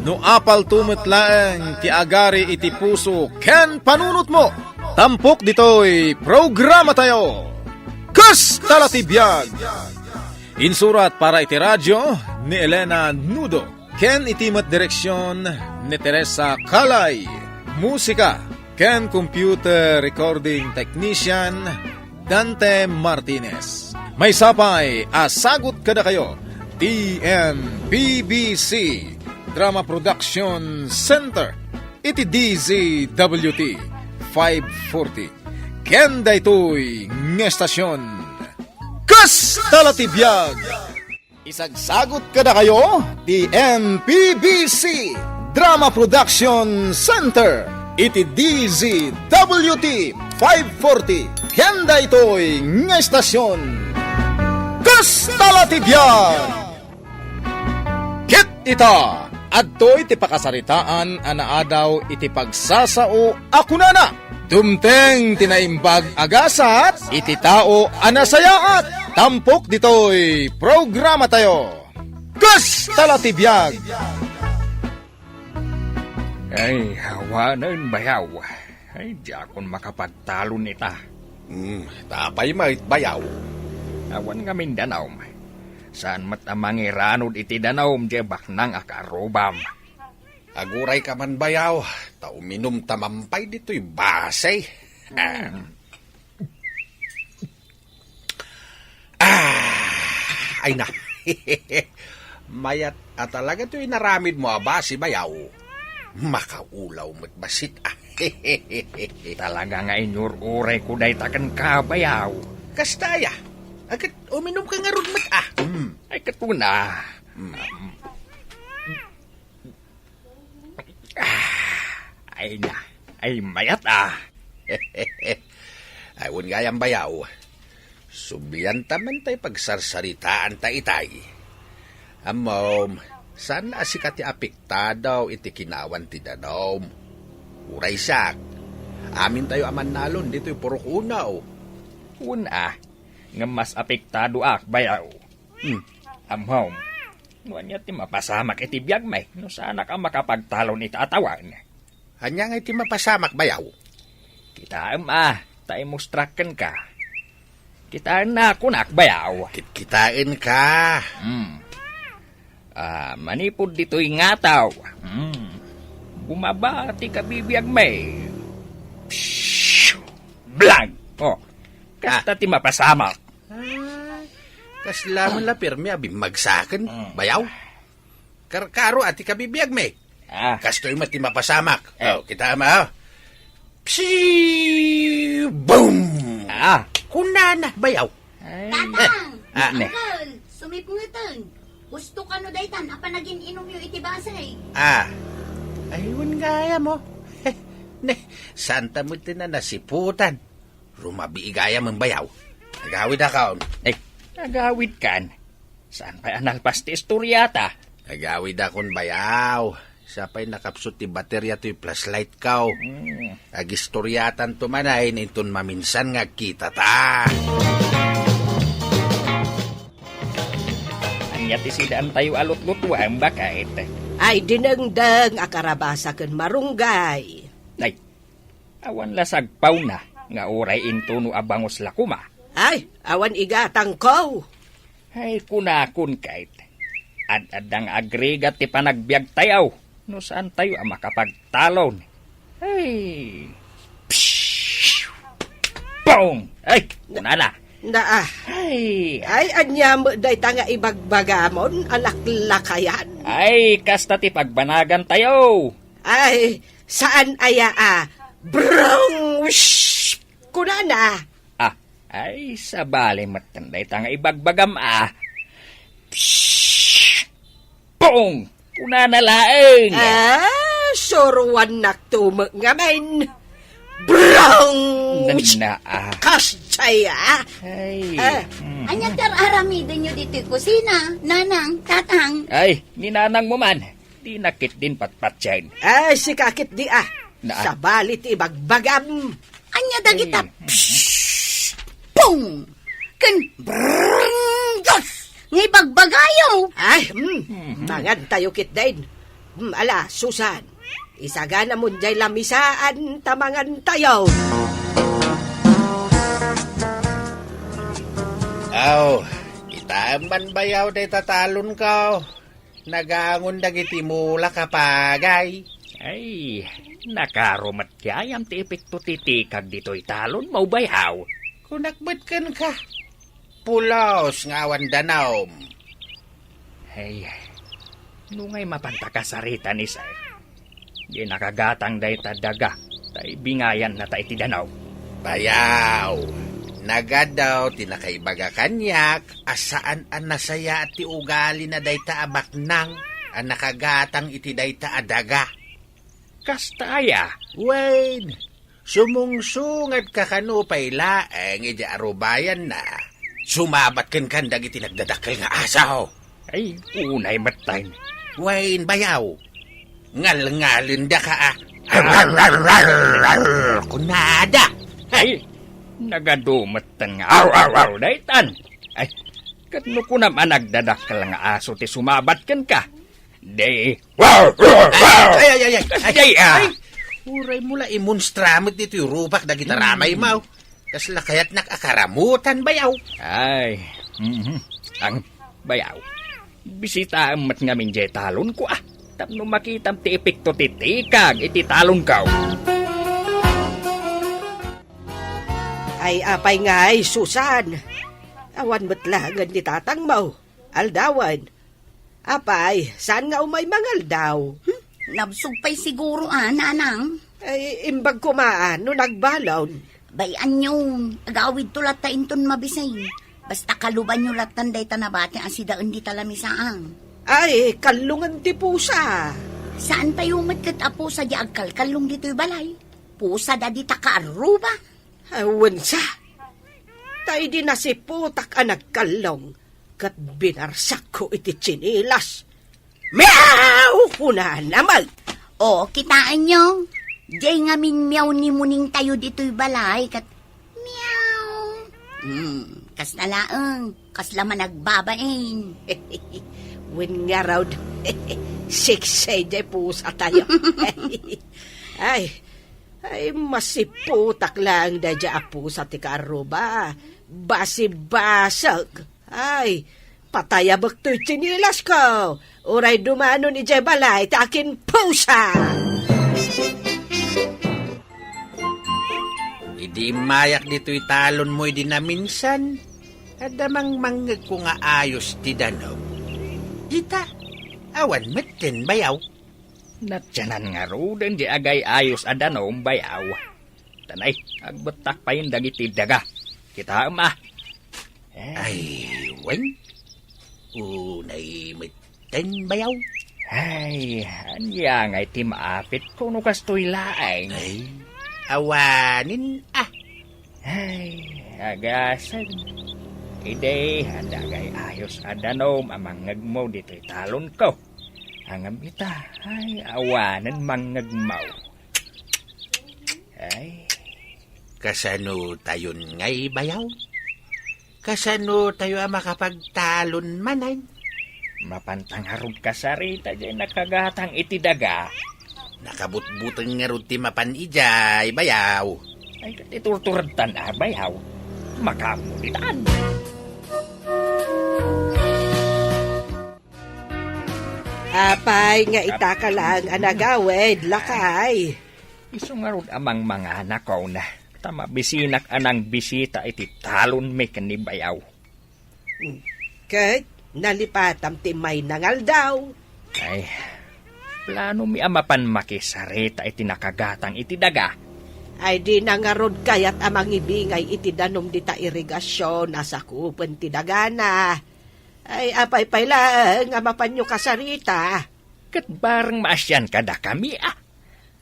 no apalto met laeng ti agari iti puso ken panunotmo. Tampok ditoy programatayo, Kasta la ti Biag. Insurat para iti radio ni Elena Nudo. Ken iti met direksion ni Teresa Calay, musika ken computer recording technician Dante Martinez. Maysa pay a sagut kadakayo T M P B C Drama Production Center iti D Z W T five forty. Ken daytoy nga estasion, Kasta la ti biag! Isagsagut kadakayo ti M P B C Drama Production Center iti D Z W T five forty. Ken daytoy nga estasion, Kasta la ti biag! Ket ita, adtoy ti pakasaritaan a naadaw iti pagsasao a kunana, "Dumteng ti naimbag a gasat iti tao a nasayaat." Tampok ditoy programatayo, Kasta la ti biag! Ay, awanen, bayaw. Ay, diakon makapagtalon ita. Hmm, ta apay met, bayaw? Awan ngamin danum. Saan met a mangiranod iti danum, diay baknang a kaarrubam. Aguray ka man, bayaw, ta uminum ta mampay ditoy basi. Hmm. Ah, ay na. Mayat a talaga toy inaramidmo a basi, bayaw. Makaulaw met bassit, ah. Talaga nga inyur-urayko dayta kenka, bayaw. Kasta aya? Ket uminumka ngarud met, ah. Hmm. Ay, ket kuna. Hmm. Ah, ay na. Ay, mayat, ah. Ay, wen gayam, bayaw. Sublianta man tay pagsarsaritaanta itay. Ammom, saan a sika ti apektado iti kinawan ti danum. Uray siak, amintayo a mannalon ditoy purok unaw. Wen, ah, ngem mas apektadoak, bayaw. Hmm. Ammom, no ania ti mapasamak iti biagmi no saanak a makapagtalon ita a tawen? Ania ngay ti mapasamak, bayaw? Kitaem, ah, ta imustrak kenka. Kitaenna, kunak, bayaw. Kit-, kitaenka. Hmm. Ah, manipud ditoy ngataw. Hmm. Bumaba ti kabibiagmi. Pshh! Blag! Oh, kasta Ah. ti mapasamak. Ay, kasla met la pirmi a bimmagsaken, Mm. bayaw. Karkaro a ti kabibiagmi. Ah. Kastoy met ti mapasamak. Eh. Oh, kitaem, ah. Psi! Boom! Ah. Kunana, bayaw. Ay. Tatang! Eh, ah. Ne. Uncle, sumipngeten. Husto kano daytan a panagin-inumyo iti basi? Ah. Ay, wen gayam. Ne, saan ta met ti nasiputan? Rumabii gayam, bayaw. Agawidakon. Eh, agawidkan. Saan pay a nalpas ti istoriata? Agawidakon, bayaw. Sa pay nakapsut ti bateria toy flashlight ko. Hmm. Agistoriatanto manen inton maminsan nga agkitata. Ania ti sidaantayo a lutlutuem, baket? Ay, dinengdeng a karabasa ken marunggay. Ay, awan la sagpawna nga uray intono a bangus la koma. Ay, awan igatangko. Ay, kunakon ket, ad-adda nga agrigat ti panagbiagtayo no saantayo a makapagtalon. Ay. Psh! Pong! Ay, kunana. Na, ah. Ay. Ay, ania met dayta nga ibagbagamon a laklakayan? Ay, kasta ti pagbanagantayo. Ay, saan aya a brong, shh, kunana? Ah, ay, sabali metten dayta nga ibagbagam, ah. Psh! Pong! Kunana laeng. Ah, suruannakto met ngamin. Brong! Nanna, ah. Kasjay, ah. Ay. Ah. Mm. Ania ti ar-aramidenyo ditoy kusina, nanang, tatang? Ay, ni nanangmo man. Dina ketdin patpatien. Ay, sika ketdi, ah. Na. Sabali ti ibagbagam. Ania dagita? Ay. Psh! Pong! Ken brrrr! Diyos! Nga ibagbagayo! Ay, mm. Mhm. Mangantayo ketdin. Mm, ala, Susan. Isaganamon jay lamisaan ta mangantayo. Aw, itaem man bayaw dayta talonko. Nagangon dagiti mulak a pagay. Ay, nakaro met gayam ti epekto ti tikag ditoy talonmo, bayaw. Kunak met kenka, pulos nga awan danum. Ay, nungay mapanta kasarita ni Sir, di nakagatang dayta daga, ta ibingayanna ta iti danum. Bayaw, nagadaw ti nakaibaga kaniak a saan a nasayaat ti ugalina dayta a baknang a nakagatang iti dayta a daga. Kasta aya? Wen, sumungsungatka kano pay laeng idiay arubayanna. Sumabat kenka dagiti nagdadakkel nga aso. Ay, unay metten. Wen, bayaw. Ngalngalendaka a. Kunada. Ay, nagadu metten nga aw, aw, aw, daytan. Ay, ket no kunam a nagdadakkel nga aso ti sumabat kenka, di. Ay, ay, ay, ay, ay. Ay, ah. Ay, uray mo la imonstra met ditoy rupak dagiti Hmm. ramay mo. Kasla kayatnak a karamutan, bayaw. Ay, mhm. Ang bayaw. Bisitaem met ngamin diay talonko, ah. Tapno makitam ti epekto ti tikag iti talonko. Ay, apay ngay, Susan? Awan met laengen ni tatangmo. Aldawen. Apay, saan nga umay mangaldaw? Hmm? Nabsog pay siguro, ah, nanang. Ay, imbag koma, ah, no nagbalon. Bay-anyo, agawidto latta inton mabisin. Basta kalubanyo lattan dayta nabati a sidaen dita lamisaang. Ay, kallongen ti pusa. Saan tayo met ket a pusa di agkalkallong ditoy balay? Pusa da dita kaarruba. Awan sa. Ta idi nasiputak a nagkallong, ket binarsakko iti tsinelas. Meow! Kunana met. O, kitaenyo? Diay ngamin meow ni Muning tayo ditoy balay, ket meow. Hmm, kasta laeng, kasla managbabain. Wen ngarud, sexy diay pusa tayo. Ay, ay, masiputak laeng daydiay a pusa ti kaarruba. Basibasag. Ay, patayabek toy tsinilasko. Uray dumanon idiay balay ti akin pusa. Idi immayak ditoy talonmo idi naminsan, adda mangmangngegko nga ayos ti danum. Ita, awan metten, bayaw. Natianan ngaruden di agay-ayos a danum, bayaw. Tanay, agbettak payen dagiti daga. Kitaem, ah. Eh. Ay, wen. Unay metten, bayaw. Ay, ania ngay ti maapit kuno kastoy laeng? Ay, awanen, ah. Ay, agasem. Idi, adda agay-ayos a danum a mangngegmo ditoy talonko. Ngem ita, ay, awanen mangngegmo. Ay. Kasano tayon ngay, bayaw? Kasano tayo a makapagtalon manen? Mapanta ngarud kasarita diay nakagatang iti daga. Nakabutbuteng ngarud ti mapan idiay, bayaw. Ay, ket iturturedtan a, bayaw. Makaammo ditan. Apay nga itaka laeng a nagawid, lakay? Isu ngarud a mangmanganakon, ta mabisinak a nangbisita iti talonmi ken ni bayaw. Ket nalipatam ti mayna nga aldaw. Ay, planomi a mapan makisarita iti nakagatang iti daga. Ay, dina ngarud kayat a mangibingay iti danum dita irigasion a sakupen ti dagana. Ay, apay pay laeng a mapanyo kasarita? Ket bareng maasian kadakami, a.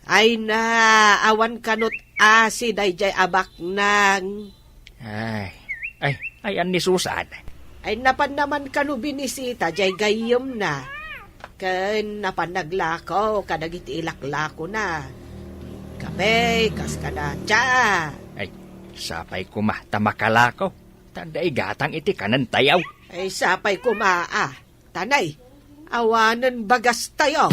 Ay na, awan kanot asi daydiay a baknang. Ay, ay, ay, an ni Susan? Ay, napanna man kano binisita diay gayyemna. Ken napan naglako kadagiti ilaklakona. Kape, kas kada tsaa. Ay, sapay koma ta makalako. Ta adda igatang iti kanentayo. Ay, sapay koma, a. Tanay, awanen bagastayo.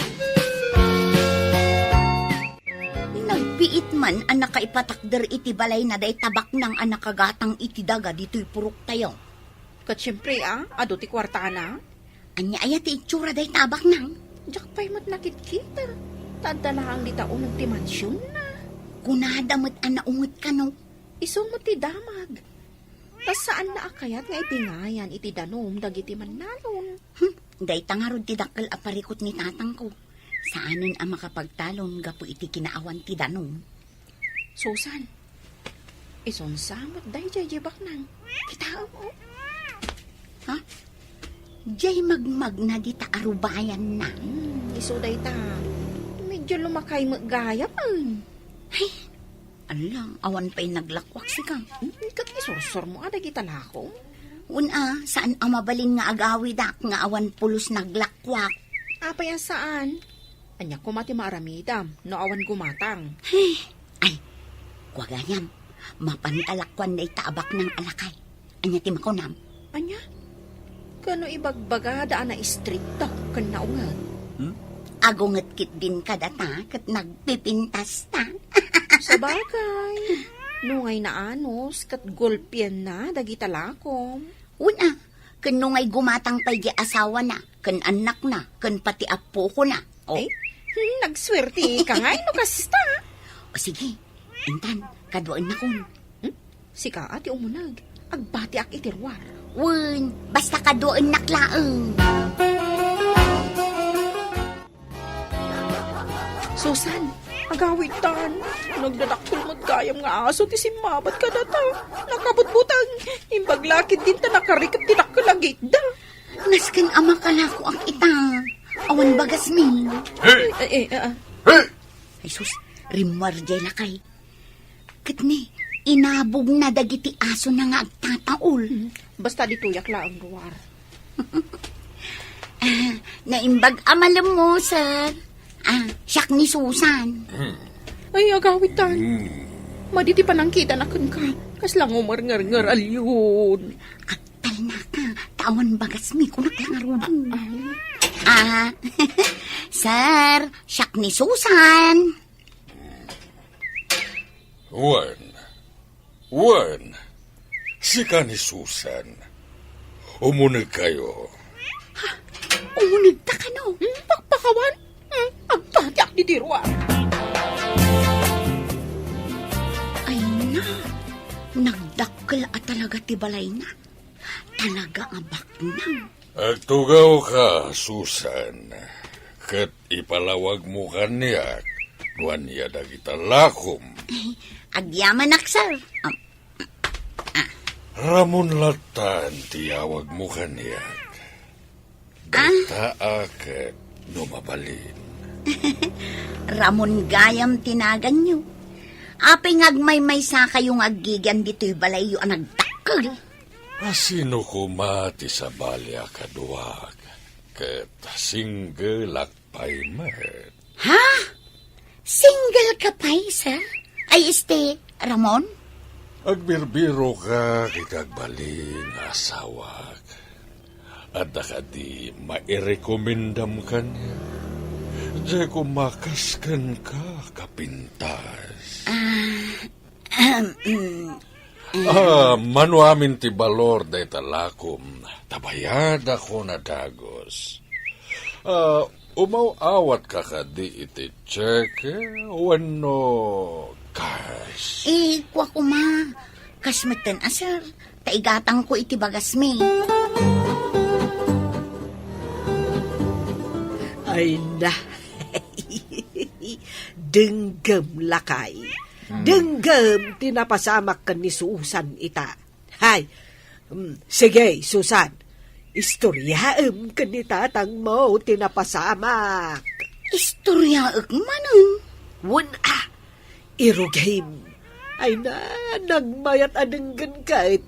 Nagbiit man a nakaipatakder iti balayna dayta baknang a nakagatang iti daga ditoy puroktayo. Ket siempre, a, adu ti kuartana. Ania aya ti itsura dayta a baknang? Diak pay met nakitkita. Ta adda laeng dita uneg ti mansionna. Kunada met a naunget kano. Isu met ti damag. Ta saanna a kayat nga ibingayan iti danum dagiti mannalon. Hmm, Dayta ngarud ti dakkel a parikut ni tatangko. Saanen a makapagtalon gapu iti kinaawan ti danum. Susan, isunsa met daydiay diay baknang. Kitaem, o. Ha? Diay magmagna dita a rubayanna. Hmm, isu dayta. Medyo lumakay met gayam, ay. Ay, ala, awan pay naglakuak sika. Hmm, ket isursurmo a dagita lakom? Wen a, saan a mabalin nga agawidak nga awan pulos naglakuak. Apay a saan? Ania koma ti maaramidam no awan gumatang? Ay, kua gayam, mapan ta lakuan dayta a baknang a lakay. Ania ti makunam? Ania? Kano ibagbagada a naistrikto ken naunget? Hmm? Agunget ketdin kadata ket nagpipintasta. Sabagay, nungay naanus ket gulpienna dagita lakom. Wen a, ken nungay gumatang pay diay asawana, ken annakna, ken pati appokona. O. Ay, hmm, nagsuerteka ngay no kasta. O sige, intan, kaduaennakon. Hmm? Sika a ti umuneg. Agbatiak iti ruar. Wen, basta kaduaennak laeng. Susan, agawidtan. Nagdadakkel met gayam nga aso ti simmabad kadata. Nakabutbuteng. Imbag la ketdin ta nakariket ti dakkel a gitda. Nasken a makalakoak ita. Awan bagasmi. Hey! Eh, eh, ah, ah. Hey! Ay sus, rimmuar diay lakay. Ket ni, inabogna dagiti asona nga agtataol. Hmm, basta ditoyak laeng ruar. Ah, naimbag a malemmo, sir. Ah, siak ni Susan. Hmm. Ay, agawidtan. Hmm. Madi ti panangkitana kenka. Kasla ngumernger a leon. Agtalnaka, ta awan bagasmi, kunak la ngaruden. Ah, ah. Ah, sir, siak ni Susan. Wen. Wen. Sika ni Susan. Umunegkayo. Ha? Umunegta kano? Hmm, pakpakawan? Hmm, agbatiak ditoy ruar. Ay na, nagdakkel a talaga ti balayna. Talaga a baknang. Agtugawka, Susan, ket ipalawagmo kaniak no ania dagita lakom. Agyamanak, sir. Am, ah. Ramon lattan ti awagmo kaniak. Ah? Dayta a ket no mabalin. Ramon gayam ti naganyo. Apay nga agmaymaysakayo nga aggigian ditoy balayyo a nagdakkel? A sino koma ti sabali a kaduak ket single ak pay met? Ha? Single ka pay, sir? Ay, este, Ramon? Agbirbiroka iti agbalin nga asawak. Adda kadi mairekomendam kaniak? Diay koma kas kenka, kapintas. Ah, ahem, mm, Ah, mano amin ti balor dayta lakom, ta bayadakon a dagus. Ah, umaw-awatka kadi iti cheque wenno cash? Eh, kua koma, cash metten a, sir. Ta igatangko iti bagasmi. Ay na. Denggem, lakay. Hmm. Denggem ti napasamak ken ni Susan ita. Hay. Mm, sige, Susan. Istoriaem ken ni tatangmo ti napasamak. Istoriaek manen? Wen a, irugim. Ay na, nagmayat a denggen ket.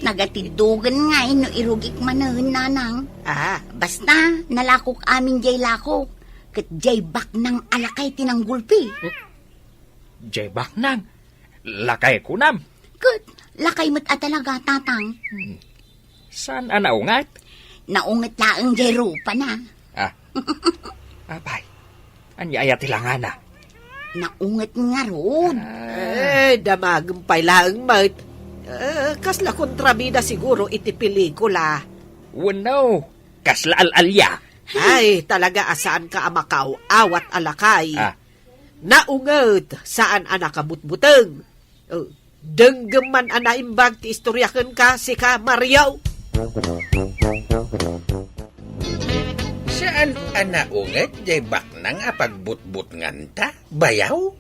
Nagatiddogen ngay no irugik manen, nanang. Ah. Basta, nalakok amin diay lakok. Ket diay baknang a lakay ti nanggulpi. Diay baknang? Lakay kunam? Ket, lakay met a talaga, tatang. Hmm. Saan a naunget? Naunget laeng diay rupana. Ah. Apay, ania aya ti langana? Naunget ngarud. Ah. Eh, damagem pay laeng met. Eh, kasla kontrabida siguro iti pelikula. Wenno, kasla al-alia. Ay, talaga a saanka a makaaw-awat a lakay. Ah. Naunget, saan a nakabutbuteng. Oh, denggem man a naimbag ti istorya kenka, sika, Mario. Saan a naunget jay baknang a pagbutbutnganta, bayaw?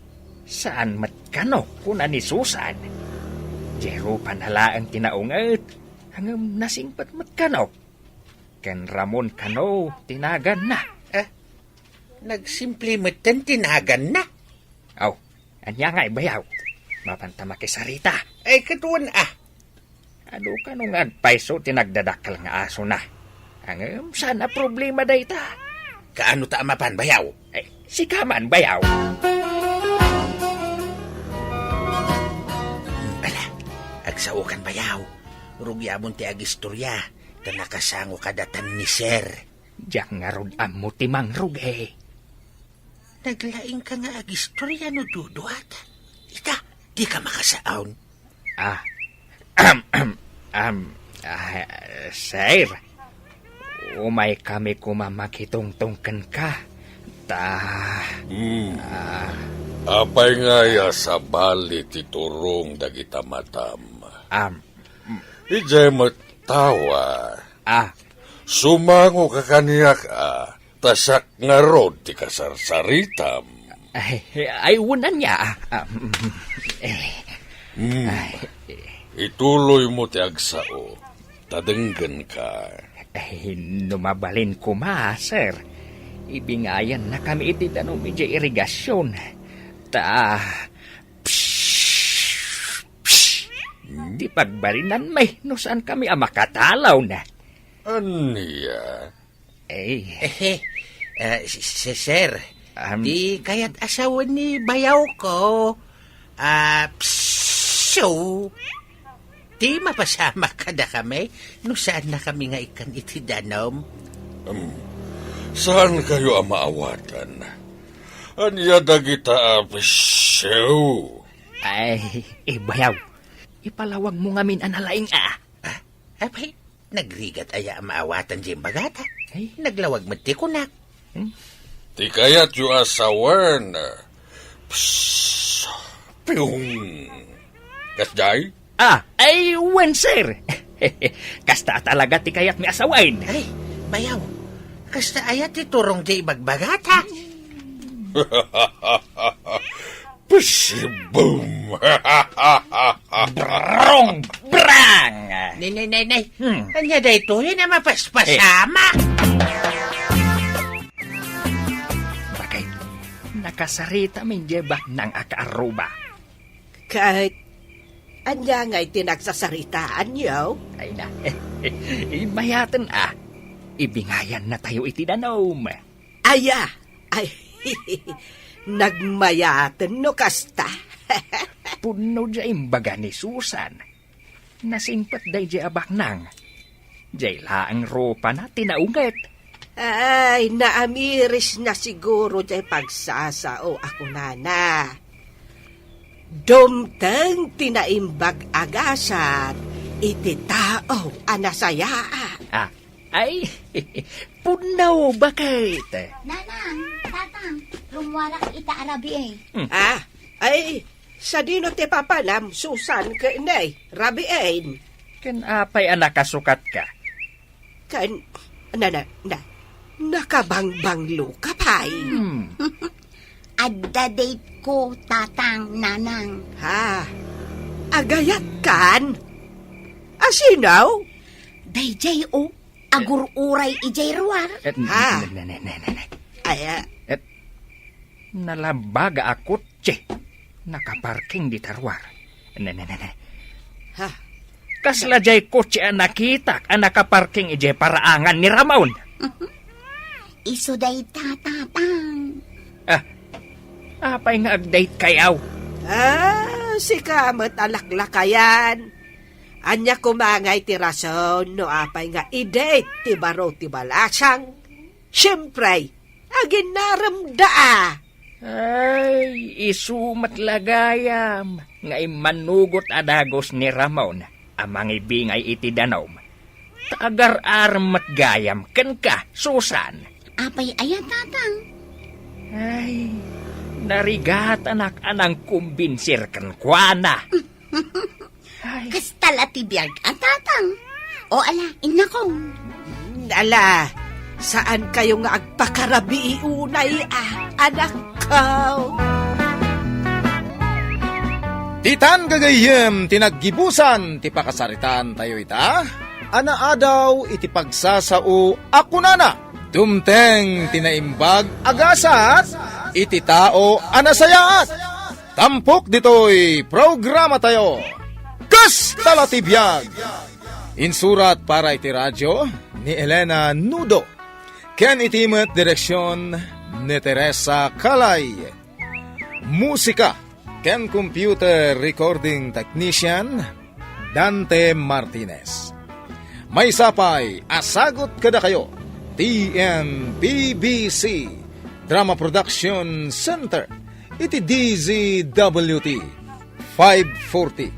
Saan met kano, kuna ni Susan. Jay rupana laeng ti naunget, ngem nasingpet met kano. Ken Ramon kano ti naganna. Eh, nagsimple metten ti naganna. Aw, ania ngay, bayaw? Mapanta makisarita. Ay, ket wen a. Adu kano nga agpayso ti nagdadakkel nga asona. Ngem saan a problema dayta. Kaano ta a mapan, bayaw? Ay, sika man, bayaw. Ala, agsaokan, bayaw. Rugiamon ti agistorya, ta nakasango kadatan ni Sir. Diak ngarud ammo ti mangrugi. Naglaingka nga agistorya no duduat. Ita, dika makasaan. Ah, am, am, ah, sir, umay kami koma makitungtong kenka. Ta, Hmm. ah, Apay nga aya sabali ti turong dagita matam? Am, Idiay met tawa. Ah. Sumango ka kaniak a, ta siak ngarud ti kasarsaritam. Ay, ay, wen ania, ah, ah, mm, eh. Hmm. Ay. Ituloy mo ti agsao, ta denggenka. Ay, no mabalin koma, sir, ibingayannakami iti danum idiay irigasion. Ta, psh, psh, Hmm? Ti pagbalinanmi no saan kami a makatalawna. Ania? Eh. Ehe, ah, s-, s-, sir, Am. Ti kayat a sawen ni bayawko, ah, psyo, ti mapasamak kadakami no saannakami nga ikkan iti danum. Hmm. Saankayo a maawatan? Ania dagita a psyo? Ay, eh, bayaw. Ipalawag mo ngamin a nalaing a. Ah, apay, nagrigat aya a maawatan diay imbagata? Ay. Naglawag met ti kunak. Hmm? Ti kayatyo a sawen, psst, piung. Kasdiay? Ah, ay, wen, sir. Kasta talaga ti kayatmi a sawen. Ay, bayaw. Kasta aya ti turong diay ibagbagata? Pusibum! Brong! Brang! Nay, nay, nay, nay. Hmm. Ania daytoy a mapaspasama? Eh. Bakit? Nakasarita min diay baknang a kaarruba. Ket, ania ngay ti nagsasaritaanyo? Ay na, immayaten a. Ibingayannatayo iti danum. Aya, ay, nagmayaten no kasta. Pudno diay imbaga ni Susan. Nasingpet daydiay a baknang. Diay laeng rupana ti naunget. Ay, naamirisna siguro diay pagsasao a kunana. Dumteng ti naimbag a gasat iti tao a nasayaat. Ah, ay, pudno, bakit? Nanang, Tatang, rummuarak ita a rabii. Hmm. Ah, ay, sadino ti papanam, Susan, ken ni rabiin? Ken apay a nakasukatka? Ken, na, na, na, nakabangbanglo ka pay. Hmm. Adda date ko, Tatang, Nanang. Ha? Agayatkan? Asino? Daydiay, o, agur-uray idiay ruar. Eh, Ha? ne, ne, ne, ne, ne, ne. Ay, ah. Eh, nalabag a kotse. Nakaparking dita ruar. Ne, ne, ne, ne. Ha? Kasla diay kotse a nakitak a nakaparking idiay paraangan ni Ramon. Isu dayta, Tatang. Ah, apay nga agdate kayaw? Ah, sika met a laklakayan. Ania koma ngay ti rason no apay nga idate ti baro ti balasang? Siempre, aginnaremda a. Ay, isu met la gayam nga immanugot a dagus ni Ramon a mangibingay iti danum. Ta agar-arem met gayam kenka, Susan. Apay aya, Tatang? Ay, narigatanak a nangkumbinsir kenkuana. Ay. Kasta la ti biag a, Tatang. O ala, innakong. Ala, Saan kayo nga agpakarabii unay, ah, anakko? Ditan gagayyem ti naggibusan ti pakasaritaan tayo ita. Anaadaw iti pagsasao a kunana, dumteng ti naimbag a gasat iti tao a nasayaat. Tampok ditoy programa tayo. Kasta la ti biag! Insurat para iti radio ni Elena Nudo, ken iti met direksion ni Teresa Calay. Musika ken computer recording technician, Dante Martinez. Maysa pay a sagut kadakayo, T M P B C Drama Production Center, iti D Z W T five forty,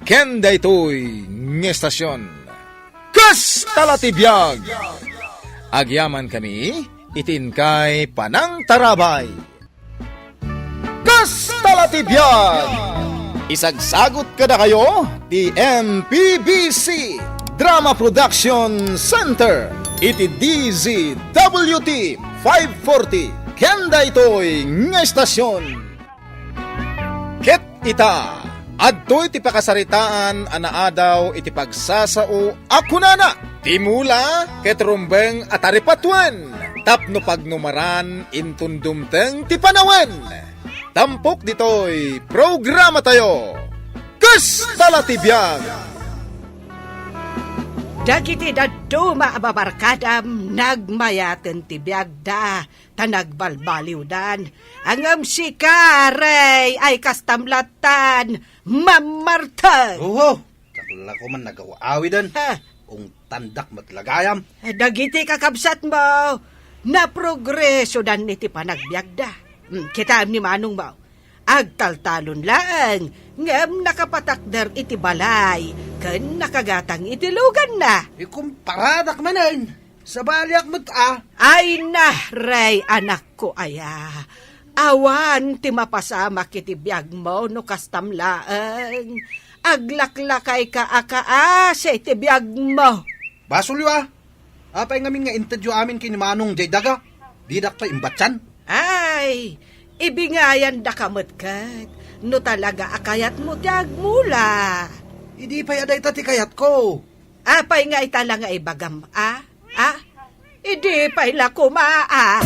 ken daytoy nga estasyon. Kasta la ti biag! Agyamankami iti inkay panangtarabay. Kasta la ti biag! Isagsagut kadakayo ti M P B C Drama Production Center iti D Z W T five forty, ken daytoy nga estasyon. Ket ita, adtoy ti pakasaritaan a naadaw iti pagsasao a kunana, ti mula ket rumbeng a taripatuen tapno pagnumaran inton dumteng ti panawen. Tampok ditoy programa tayo. Kasta la ti biag! Dagiti dadduma a babarkadam nagmayaten ti biagda ta nagbalbaliwdan. Ngem sika, Rey, ay kastam lattan, mammartek. Oho, dakla ko man nagaw-awiden. Ha? Ungtandak met la gayam. Dagiti kakabsatmo, naprogresodan iti panagbiagda. Hmm, kitaem ni manongmo. Agtaltalon laeng, ngem nakapatakder iti balay ken nakagatang iti luganna. Ikumparadak manen. Sabaliak met a. Ay na, Rey, anakko aya. Awan ti mapasamak iti biagmo no kastam laeng. Aglaklakayka a kaasi ti biagmo. Basolyo a. Apay ngamin nga intedyo amin ken ni Manong jay daga? Didak pay imbatian. Ay, ibingayandaka met ket no talaga a kayatmo ti agmula. Idi pay a dayta ti kayatko. Apay nga ita la nga ibagam, a? A? Idi pay la koma, a?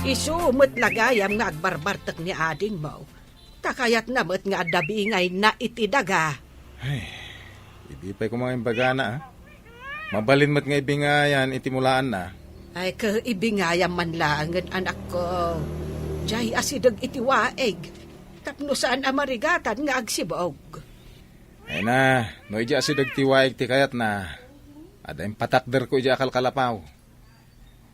Isu met la gayam nga agbarbartek ni adingmo. Ta kayatna met nga adda bingayna iti daga. Ay, idi pay koma nga imbagana, a? Mabalin met nga ibingayan iti mulaanna. Ay, ket ibingayam man laengen, anakko. Jay asideg iti waig. Tapno saan a marigatan nga agsibog. Ay na, no idiay asideg ti waig ti kayatna, adda impatakderko idiay a kalkalapaw.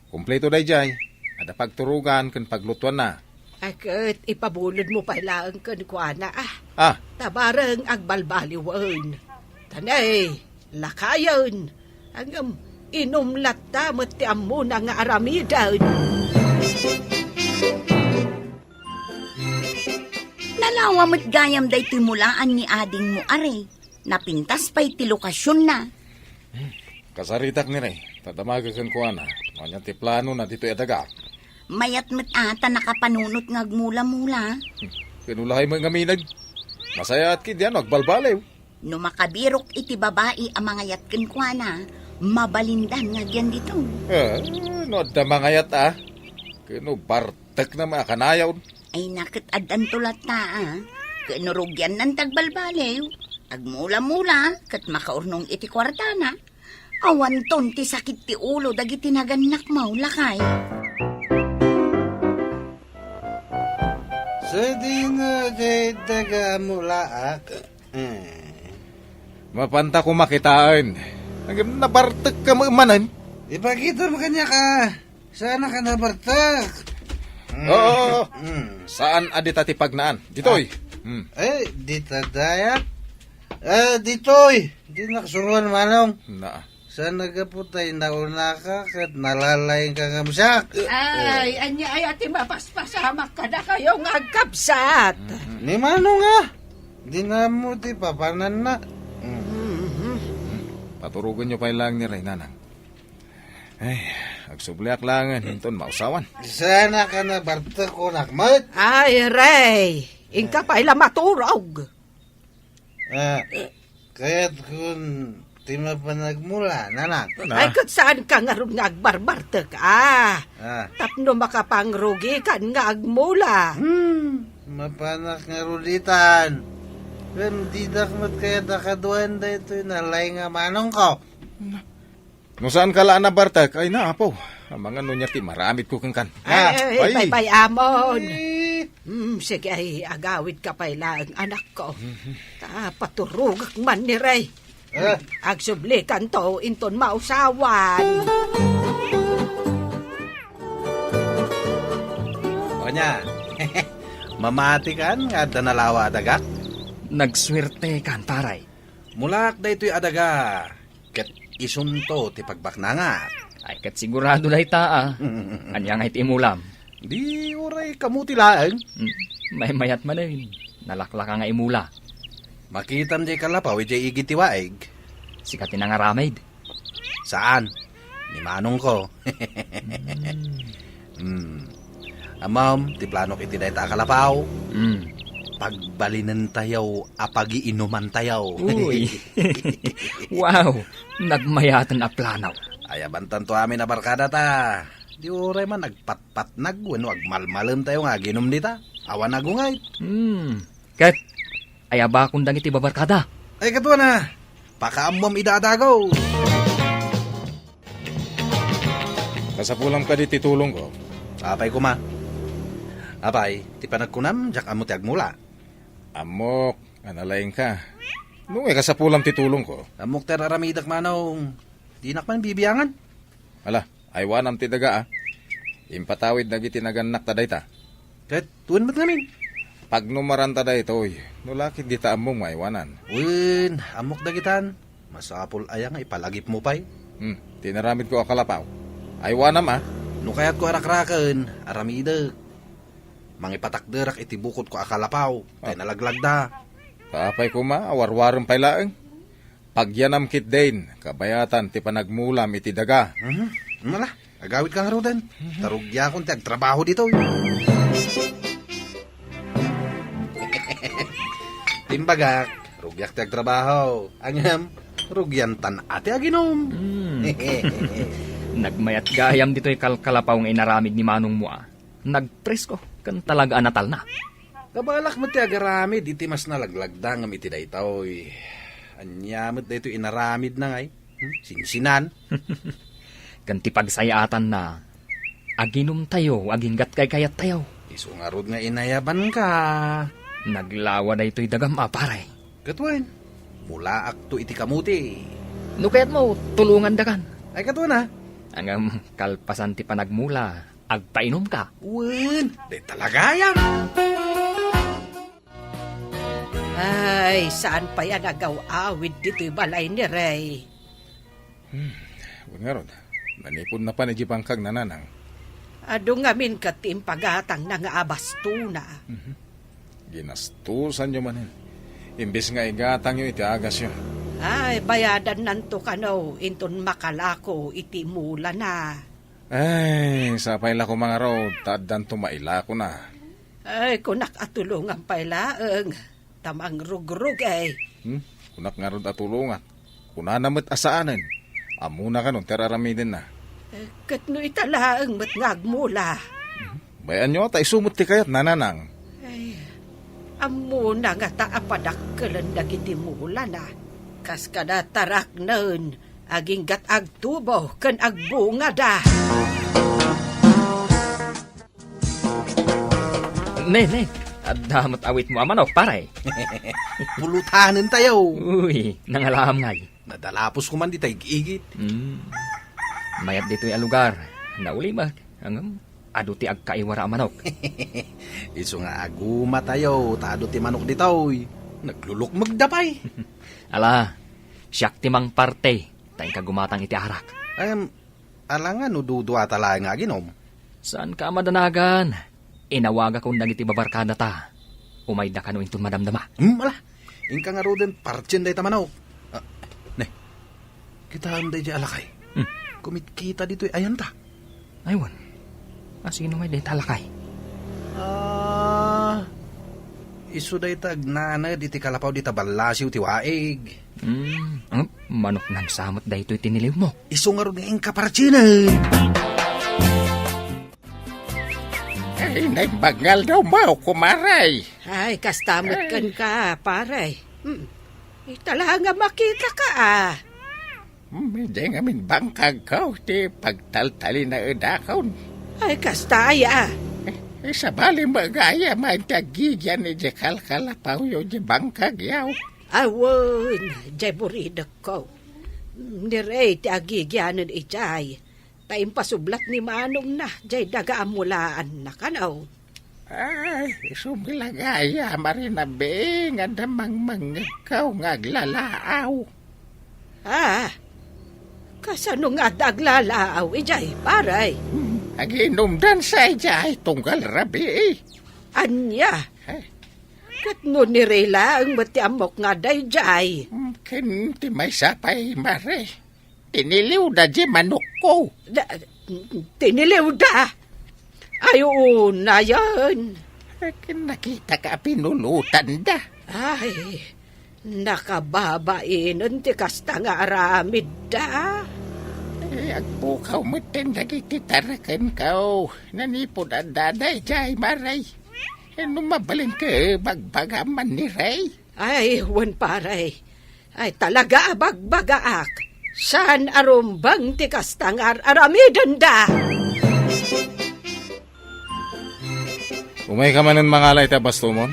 Kumpleto daydiay, adda pagturogan ken paglutuanna. Ay, ket ipabulodmo pay laeng kenkuana, a. A. Ta bareng agbalbaliwen. Ta ne, lakayen. Ngem, inum latta met ti ammona nga aramiden. Nalawa met gayam daytoy mulaan ni adingmo, Are. Napintas pay ti lokasionna. Kasaritak ni Rey, ta damaga kenkuana no ania ti planona ditoy a daga. Mayat met a ta nakapanunot nga agmula-mula. Ken ulay met ngamin, nasayaat ketdi no agbalbaliw. No makabirok iti babai a mangayat kenkuana, mabalindan nga agyan ditoy. Eh, no adda mangayat a, ken no bartekna met a kanayon. Ay na ket addanto latta, a. Ket no rugiannan ti agbalbaliw, agmula-mula ket makaurnong iti kuartana. Awanton ti sakit ti ulo dagiti nagannakmo, lakay. Sadino ti taga mulaak? Eh. Mapanta koma kitaen. Ngem nabartekka met manen. Ipakitam kaniak a. Saan a ka nabartek? Oo. Mm. Saan a dita ti pagnaan? Ditoy. Ah. Mm. Eh, dita dayat? Eh, ditoy. Di nakasuruan manong. Na. Saan a gapu tay naunaka ket nalalaingka ngem siak? Ay, ania aya ti mapaspasamak kadakayo nga agkabsat? Mm-hmm. Ni manong a? Dinammo ti papananna. Mm. Mm-hmm. Paturogenyo pay laeng ni Rey, Nanang. Ay, agsubliak laengen inton mausawan. Saan a ka nabartek, kunak met? Ay, Rey, inka pay la maturog. Ah, kayat kun ti mapan agmula, Nanang. Ay, ket saan ka ngarud nga agbarbartek, ah. Ah. Tapno makapangrugikan nga agmula. Hmm, mapanak ngarud itan. Wen, didak met kayat a kaduan daytoy nalay nga manongko. No saan ka la a nabartek, ay na, apo. Amangan no nia ti maramidko kenkan. Ay, ay, ay, ay. Baybay-amon. Eh. Hmm, sige, ay, agawid ka pay laeng, anakko. Ta paturogek man ni Rey. Eh. Agsublikanto inton mausawan. Ania, mamatikan nga adda nalawa a dagak? Nagsuertekan, pare. Mulaak daytoy a daga, ket isunto ti pagbaknangak. Ay, ket sigurado dayta, a. Ania ngay ti imulam? Di uray kamuti laeng. Hmm, maymayat manen. Nalaklaka nga imula. Makitam diay kalapaw idiay igid ti waig. Sika ti nangaramid? Saan? Ni manongko. Hmm. Hmm. Ammom, ti planok iti dayta a kalapaw. Hmm. Pagbalinentayo a pagiinumantayo. Uy. Wow, nagmayaten a plano. Ayabantanto amin a barkadata. Di uray man agpatpatnag wenno agmalmalemtayo nga aginum dita. Awan agunget. Hmm. Ket, ayabakon dagiti babarkada. Ay, kaduana, pakaammom ida a dago. Kasapulam kadi ti tulongko? Apay koma. Apay, ti panagkunam, diak ammo ti agmula. Ammok, nga nalaingka. No, eh, kasapulam ti tulongko. Ammok ti ar-aramidek, manong. Dinak man bibiangan. Ala, aywanam ti daga, a. Impatawid dagiti nagannakta dayta. Ket wen met ngamin? Pagnumaranta daytoy, no la ket dita ammom nga aywanan. Wen, ammok dagitan. Masapul aya nga ipalagipmo pay? Hmm, ti inaramidko a kalapaw. Aywanam, a. No kayatko a rakraken, aramidek. Mangipatakderak iti bukodko a kalapaw, ta, ah, nalaglagda. Apay koma, a warwarem pay laeng. Pagyanam ketdin, kabayatan ti panagmulam iti daga. Mhm. Ala, agawidka ngaruden. Mhm. Ta rugiakon ti agtrabaho ditoy. Ti imbagak, rugiak ti agtrabaho. Ngem, rugiantan a ti aginum. Hmm. Nagmayat gayam ditoy kalkalapaw nga inaramid ni manongmo, a. Nagpresko ken talaga a natalna. Kabalak met ti agaramid iti mas nalaglagda ngem iti daytoy. Ania met daytoy inaramidna ngay? Hmm? Sinsinan? Ken ti pagsayaatanna, aginumtayo, aginggat kaykayattayo. Isu ngarud nga inayabanka. Naglawa daytoy dagam a, pare. Ket wen, mulaakto iti kamuti. No kayatmo, tulongandakan. Ay, ket wen, a. Ngem kalpasan ti panagmula, agpainumka. Wen, dayta la gayam. Ay, saan pay a nagaw-awid ditoy balay ni Rey? Hmm, wen ngarud, manipudna pay idiay bangkagna, Nanang. Adu ngamin ket ti impagatangna nga abastona. Mhm. Ginastosanyo manen. Imbes nga igatangyo iti agasyo. Ay, bayadannanto kano inton makalako iti mulana. Ay, sapay la koma ngarud, ta addanto mailakona. Ay, kunak a tulongam pay laeng, ta mangrugrugi. Hmm? Kunak ngarud a tulongak. Kunana met a saanen. Ammona kano ti ar-aramidenna. Eh, ket no ita laeng met nga agmula? Mhm. Bay-anyo, ta isu met ti kayatna, Nanang. Ay, ammona ngata a padakkelen dagiti mulana. Kas kada taraknen, aginggat agtubo ken agbungada. Ne, ne, adda met awitmo a manok, pare. Pulutanentayo. Uy, nangalaam ngay. Nadalapos koman dita ig-igit. Hmm. Mayat ditoy a lugar. Naulimek. Ngem, adu ti agkaiwara a manok. Isu nga agumatayo, ta adu ti manok ditoy. Naglulukmegda pay. Ala, siak ti mangparte, ta inka gumatang iti arak. Em, ala nga no duduata laeng nga aginom? Saanka a madanagan. Inawagakon dagiti babarkadata. Umayda kano inton madamdama. Hmm, ala. Inka ngaruden partien dayta manok. Ah, ne. Kitaem daydiay a lakay. Hmm. Kumitkita ditoy ayanta. Ay, wen. A, sino ngay dayta a lakay? Ah, isu dayta agnaned iti kalapaw dita ballasiw ti waig. Hmm. Hmm? Manok nagsamet daytoy tiniliwmo? Isu ngarud nga inka, Parchine. Ay, naimbag nga aldawmo, kumare. Ay, kasta met kenka, pare. Hmm. Ita la nga makitaka, a. Hmm, idiay ngamin bangkagko ti pagtaltalinaedakon. Ay, kasta aya. Eh, eh, sabali met gayam ti aggigian idiay kalkalapawyo idiay bangkagyo. Awan, diay buridekko. Ni Rey ti aggigianen idiay. Ta impasublat ni manongna diay daga a mulaanna kano. Ay, isu met la gayam a rinabii nga adda mangmangngegko nga aglalaaw. Ah, kasano nga adda aglalaaw idiay, pare? Hmm, agiinumdan sa idiay tunggal rabii. Ania? Eh? Ket no ni Rey laeng met ti ammok nga adda idiay? Hmm, ken ti maysa pay, mare. Tiniliwda diay manokko. Da-, tiniliwda? Ay, unayen. Nakitaka a pinulotanda. Ay, nakababainen ti kasta nga aramidda. Eh, agpukaw metten dagiti tarakenko. Nanipud adda daydiay, mare. Eh, no mabalinka, bagbagam man ni Rey. Ay, wen, pare. Ay, talaga a bagbagaak. Saan a rumbeng ti kasta nga ar-aramidenda. Umayka manen mangala iti bastomon?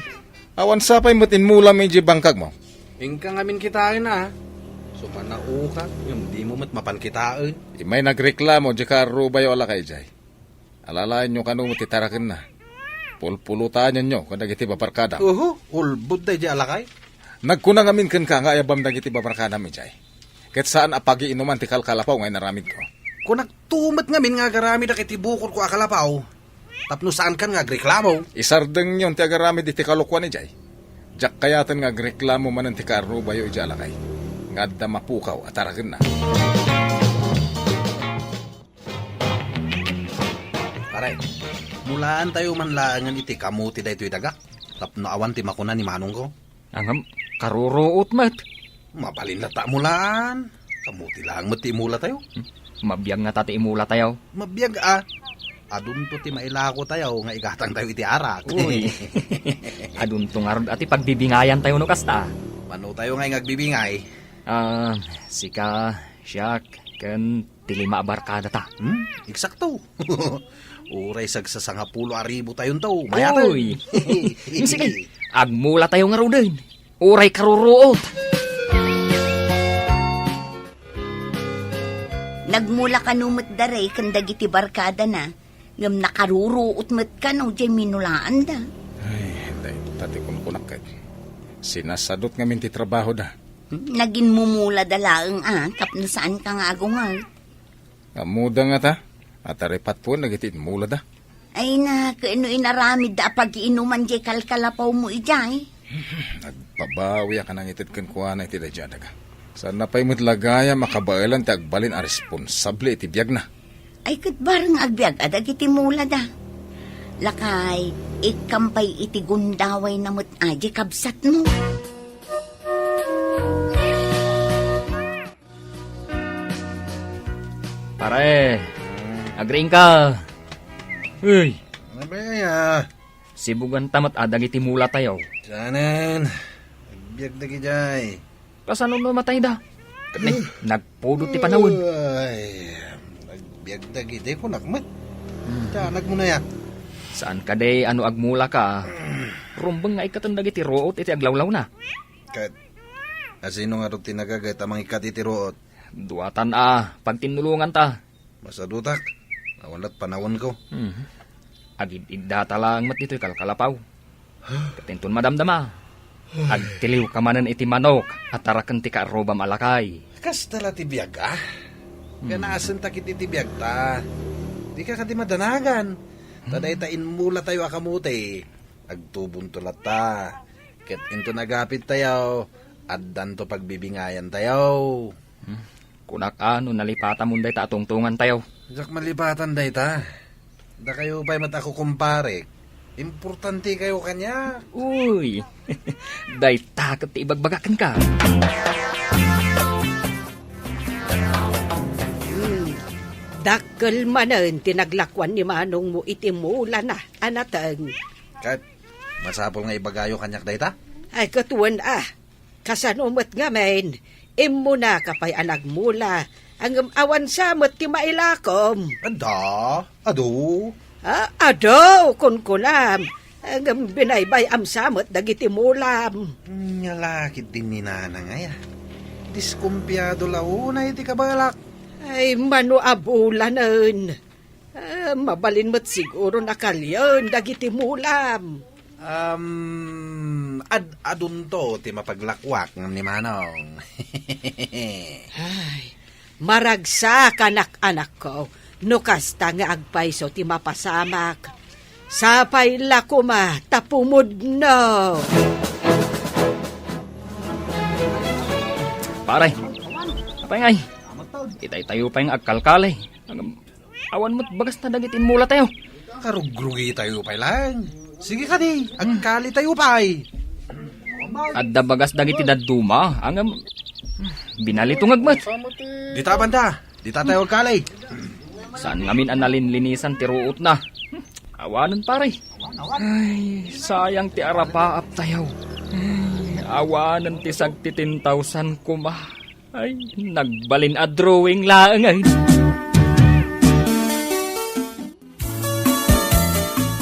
Awan sapay met inmulam idiay bangkagmo. Inka ngamin kitaen, a. Sumanaoka, ngem dimo met mapan kitaen. Immay nagreklamo diay kaarrubayo a lakay idiay. Alalaenyo kano met ti tarakenna. Pulpulotanenyo kadagiti babarkada. Oho, ulbod daydiay a lakay. Nagkuna ngamin kenka nga ayabam dagiti babarkadam idiay. Ket saan a pagiinuman ti kalkalapaw nga inaramidko. Kunak met ngamin nga agaramedak iti bukodko a kalapaw. Tapno saankan nga agreklamo. Isardengyon ti agaramid iti kalokuan idiay. Diak kayaten nga agreklamo manen ti kaarrubayo idiay a lakay nga adda mapukaw a tarakenna. Pare, mulaantayo man laengen iti kamote daytoy dagak, tapno awan ti makuna ni manongko. Ngem, karuruot met. Mabalin latta a mulaan. Kamote laeng met ti imulatayo. Hmm? Mabiag ngata ti imulatayo? Mabiag a. Adunto ti mailakotayo nga igatangtayo iti arak. Uy. Adunto ngarud a ti pagbibingayantayo no kasta. Manotayo ngay nga agbibingay? Ah, sika, siak, ken ti lima a barkadata. Hmm? Eksakto. Uray sagsasangapulo a ribu tayonto. Mayaten. Uy. Sige, agmulatayo ngaruden. Uray karuruot. Nagmula kano met da Rey ken dagiti barkadana, ngem nakaruruot met kano diay minulaanda. Ay, dayta ti kunkunak ket. Sinasadot ngamin ti trabahoda. Naginmumulada laeng a, tapno saanka nga agungay. Ammoda ngata, a taripatpuen dagiti inmulada. Ay na, ken no inaramidda a pagiinuman diay kalkalapawmo idiay? Agbabawiak a nangited kenkuana iti daydiay a daga. Saanna pay met la gayam a kabaelan ti agbalin a responsable iti biagna. Ay, ket bareng agbiag a dagiti mulada. Lakay, ikkam pay iti gundawayna met a diay kabsatmo. Pare, agriingka. Uy. Ano ba kaya? Sibuganta met a dagiti mulatayo. Saanen. Agbiag dagidiay. Kasano no matayda? Ket ni, nagpudot ti panawen. Ay, agbiag dagidiay kunak met. Hmm. Tianag mo na ya. Saan kadi a no agmulaka? Rumbeng nga ikkaten dagiti ruot iti aglawlawna. Ket, asino ngarud ti nagaget a mangikkat iti ruot? Duatan a pagtinnulonganta. Masadutak. Awan la't panawenko. Mhm. Agid-iddata laeng met ditoy kalkalapaw. Ket inton madamdama, agtiliwka manen iti manok a taraken ti kaarrubam a lakay. Kasta la ti biag, a? Hmm. Ganasentak iti ti biagta. Dika kadi madanagan. Ta dayta inmulatayo a kamote, agtubonto latta. Ket inton agapidtayo, addanto pagbibingayantayo. Hmm. Kunak a no nalipatamon dayta a tungtungantayo. Diak malipatan dayta. Dakayo pay met a kukumparek. Importantekayo kaniak. Uy, dayta ket ti ibagbagak kenka. Hmm, dakkel manen ti naglakuan ni manongmo iti mulana a nateng. Ket masapul nga ibagayo kaniak dayta? Ay, ket wen a. Kasano met ngamin? Immunaka pay a nagmula, ngem awan sa met ti mailakom. Adda, adu. Ah, adu, kunkunam. Ngem binaybay-am sa met dagiti mulam. Nya la ketdi ni nanang aya. Diskumpiado la unay ti kabalak. Ay, mano a bulanen. Ah, mabalin met siguro nakalien dagiti mulam. Um, ad-adunto ti mapaglakuak ngem ni Manong. Ay, maragsakanak, anakko, no kasta nga agpayso ti mapasamak. Sapay la koma ta pumudno. Pare, apay ngay? Itay tayo pay nga agkalkali. Awan met bagasta dagiti inmulatayo. Karugrugitayo pay laeng. Sige kadi, agkalitayo pay. Adda bagas dagiti dadduma, ngem binalitungag met. Dita banda, dita tayo agkali. Saan ngamin a nalinlinisan ti ruotna? Awanen, pare. Ay, sayang ti arapaap tayo. Ay, awanen ti sagtitin tawsan koma. Ay, nagbalin a drawing laeng, ay.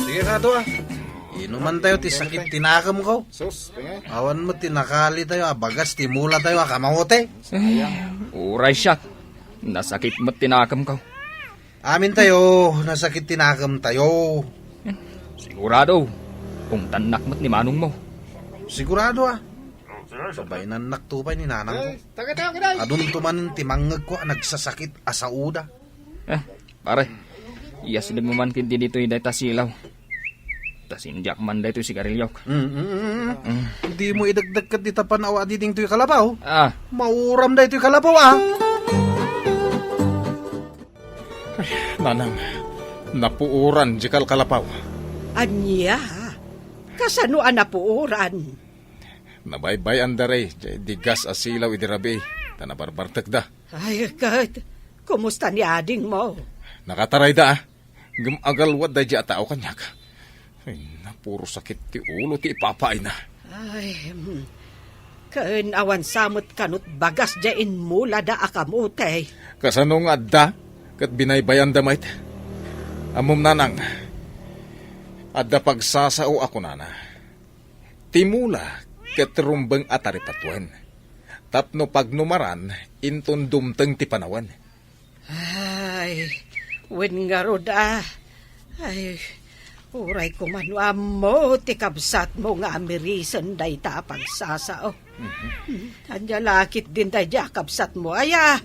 Sige, kato, ah. Inuman tayo ti sakit ti nakemko. Sus, pinga. Awan met ti nakalitayo a bagas ti mulatayo a kamote. Ay, uray siak. Nasakit met ti nakemko. Amintayo, nasakit ti nakemtayo. Sigurado, ungtannak met ni manongmo. Sigurado, ah. Babainannakto pay ni nanangko. Adunto manen ti mangngegko a nagsasakit a saoda. Eh, pare, iyasidegmo man ketdi ditoy dayta silaw. Ta sindiak man daytoy sigarilyok. Mm, mm, mm, mm. Mm. Dimo idekdek ket dita panaw a didingtoy kalapaw. Ah. Mauram daytoy kalapaw, ah. Ay, nanang, napuoran di kalkalapaw. Ania? Kasano a napuoran? Nabaybay-anda ray, di gas a silaw idi rabii, ta nabarbartekda. Ay, ket, kumusta ni adingmo? Nakatarayda, ah. Ngem agalwad daydi a tao kaniak. Ay, napuro sakit ti ulo ti ipapaayna. Ay, hmm. Ken awan sa met kano ti bagas diay inmulada a kamote. Kasano nga adda? Ket binaybay-anda met. Ammom, nanang, adda pagsasao a kunana, "Ti mula ket rumbeng a taripatuen. Tapno pagnumaran, inton dumteng ti panawen." Ay, wen ngarud, ah. Ay, uray koma no ammo ti kabsatmo nga amirisen dayta a pagsasao. Mhm. Hmm, ania la ketdin daydi a kabsatmo, aya?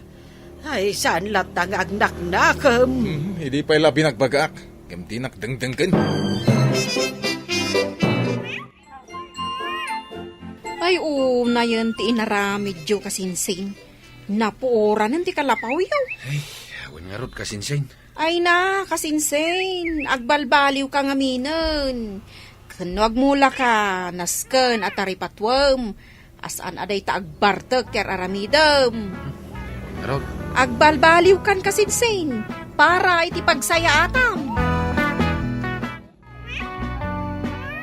Ay, saan latta nga agnaknakem? Mhm, idi pay la binagbagaak, ngem dinak dengdenggen. Ay, unayen ti inaramidyo, kasinsin. Napuoranen ti kalapawyo. Ay, awan ngarud, kasinsin. Ay na, kasinsin, agbalbaliwka ngaminen. Ken no agmulaka, nasken a taripatuem, a saan a dayta agbartek ti ar-aramidem. Ngarud. Agbalbaliwkan, kasinsin, para iti pagsayaatam.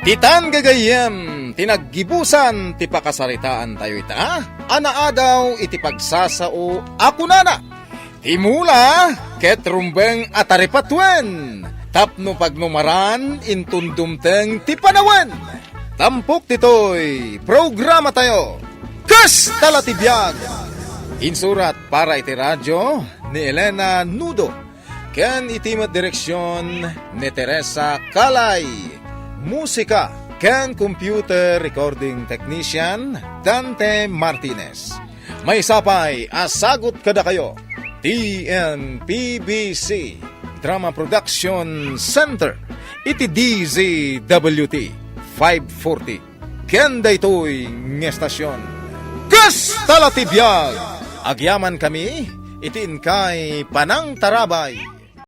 Ditan gagayyem ti naggibusan ti pakasaritaantayo ita a naadaw iti pagsasao a kunana, "Ti mula ket rumbeng a taripatuen, tapno pagnumaran inton dumteng ti panawen." Tampok ditoy programatayo, Kasta la ti biag! Insurat para iti radyo ni Elena Nudo. Ken iti met direksion ni Teresa Calay. Musika ken computer recording technician, Dante Martinez. Maysa pay a sagut kadakayo, T N P B C Drama Production Center, iti D Z W T five forty. Ken daytoy nga estasion, Kasta la ti biag! Agyamankami iti inkay panangtarabay.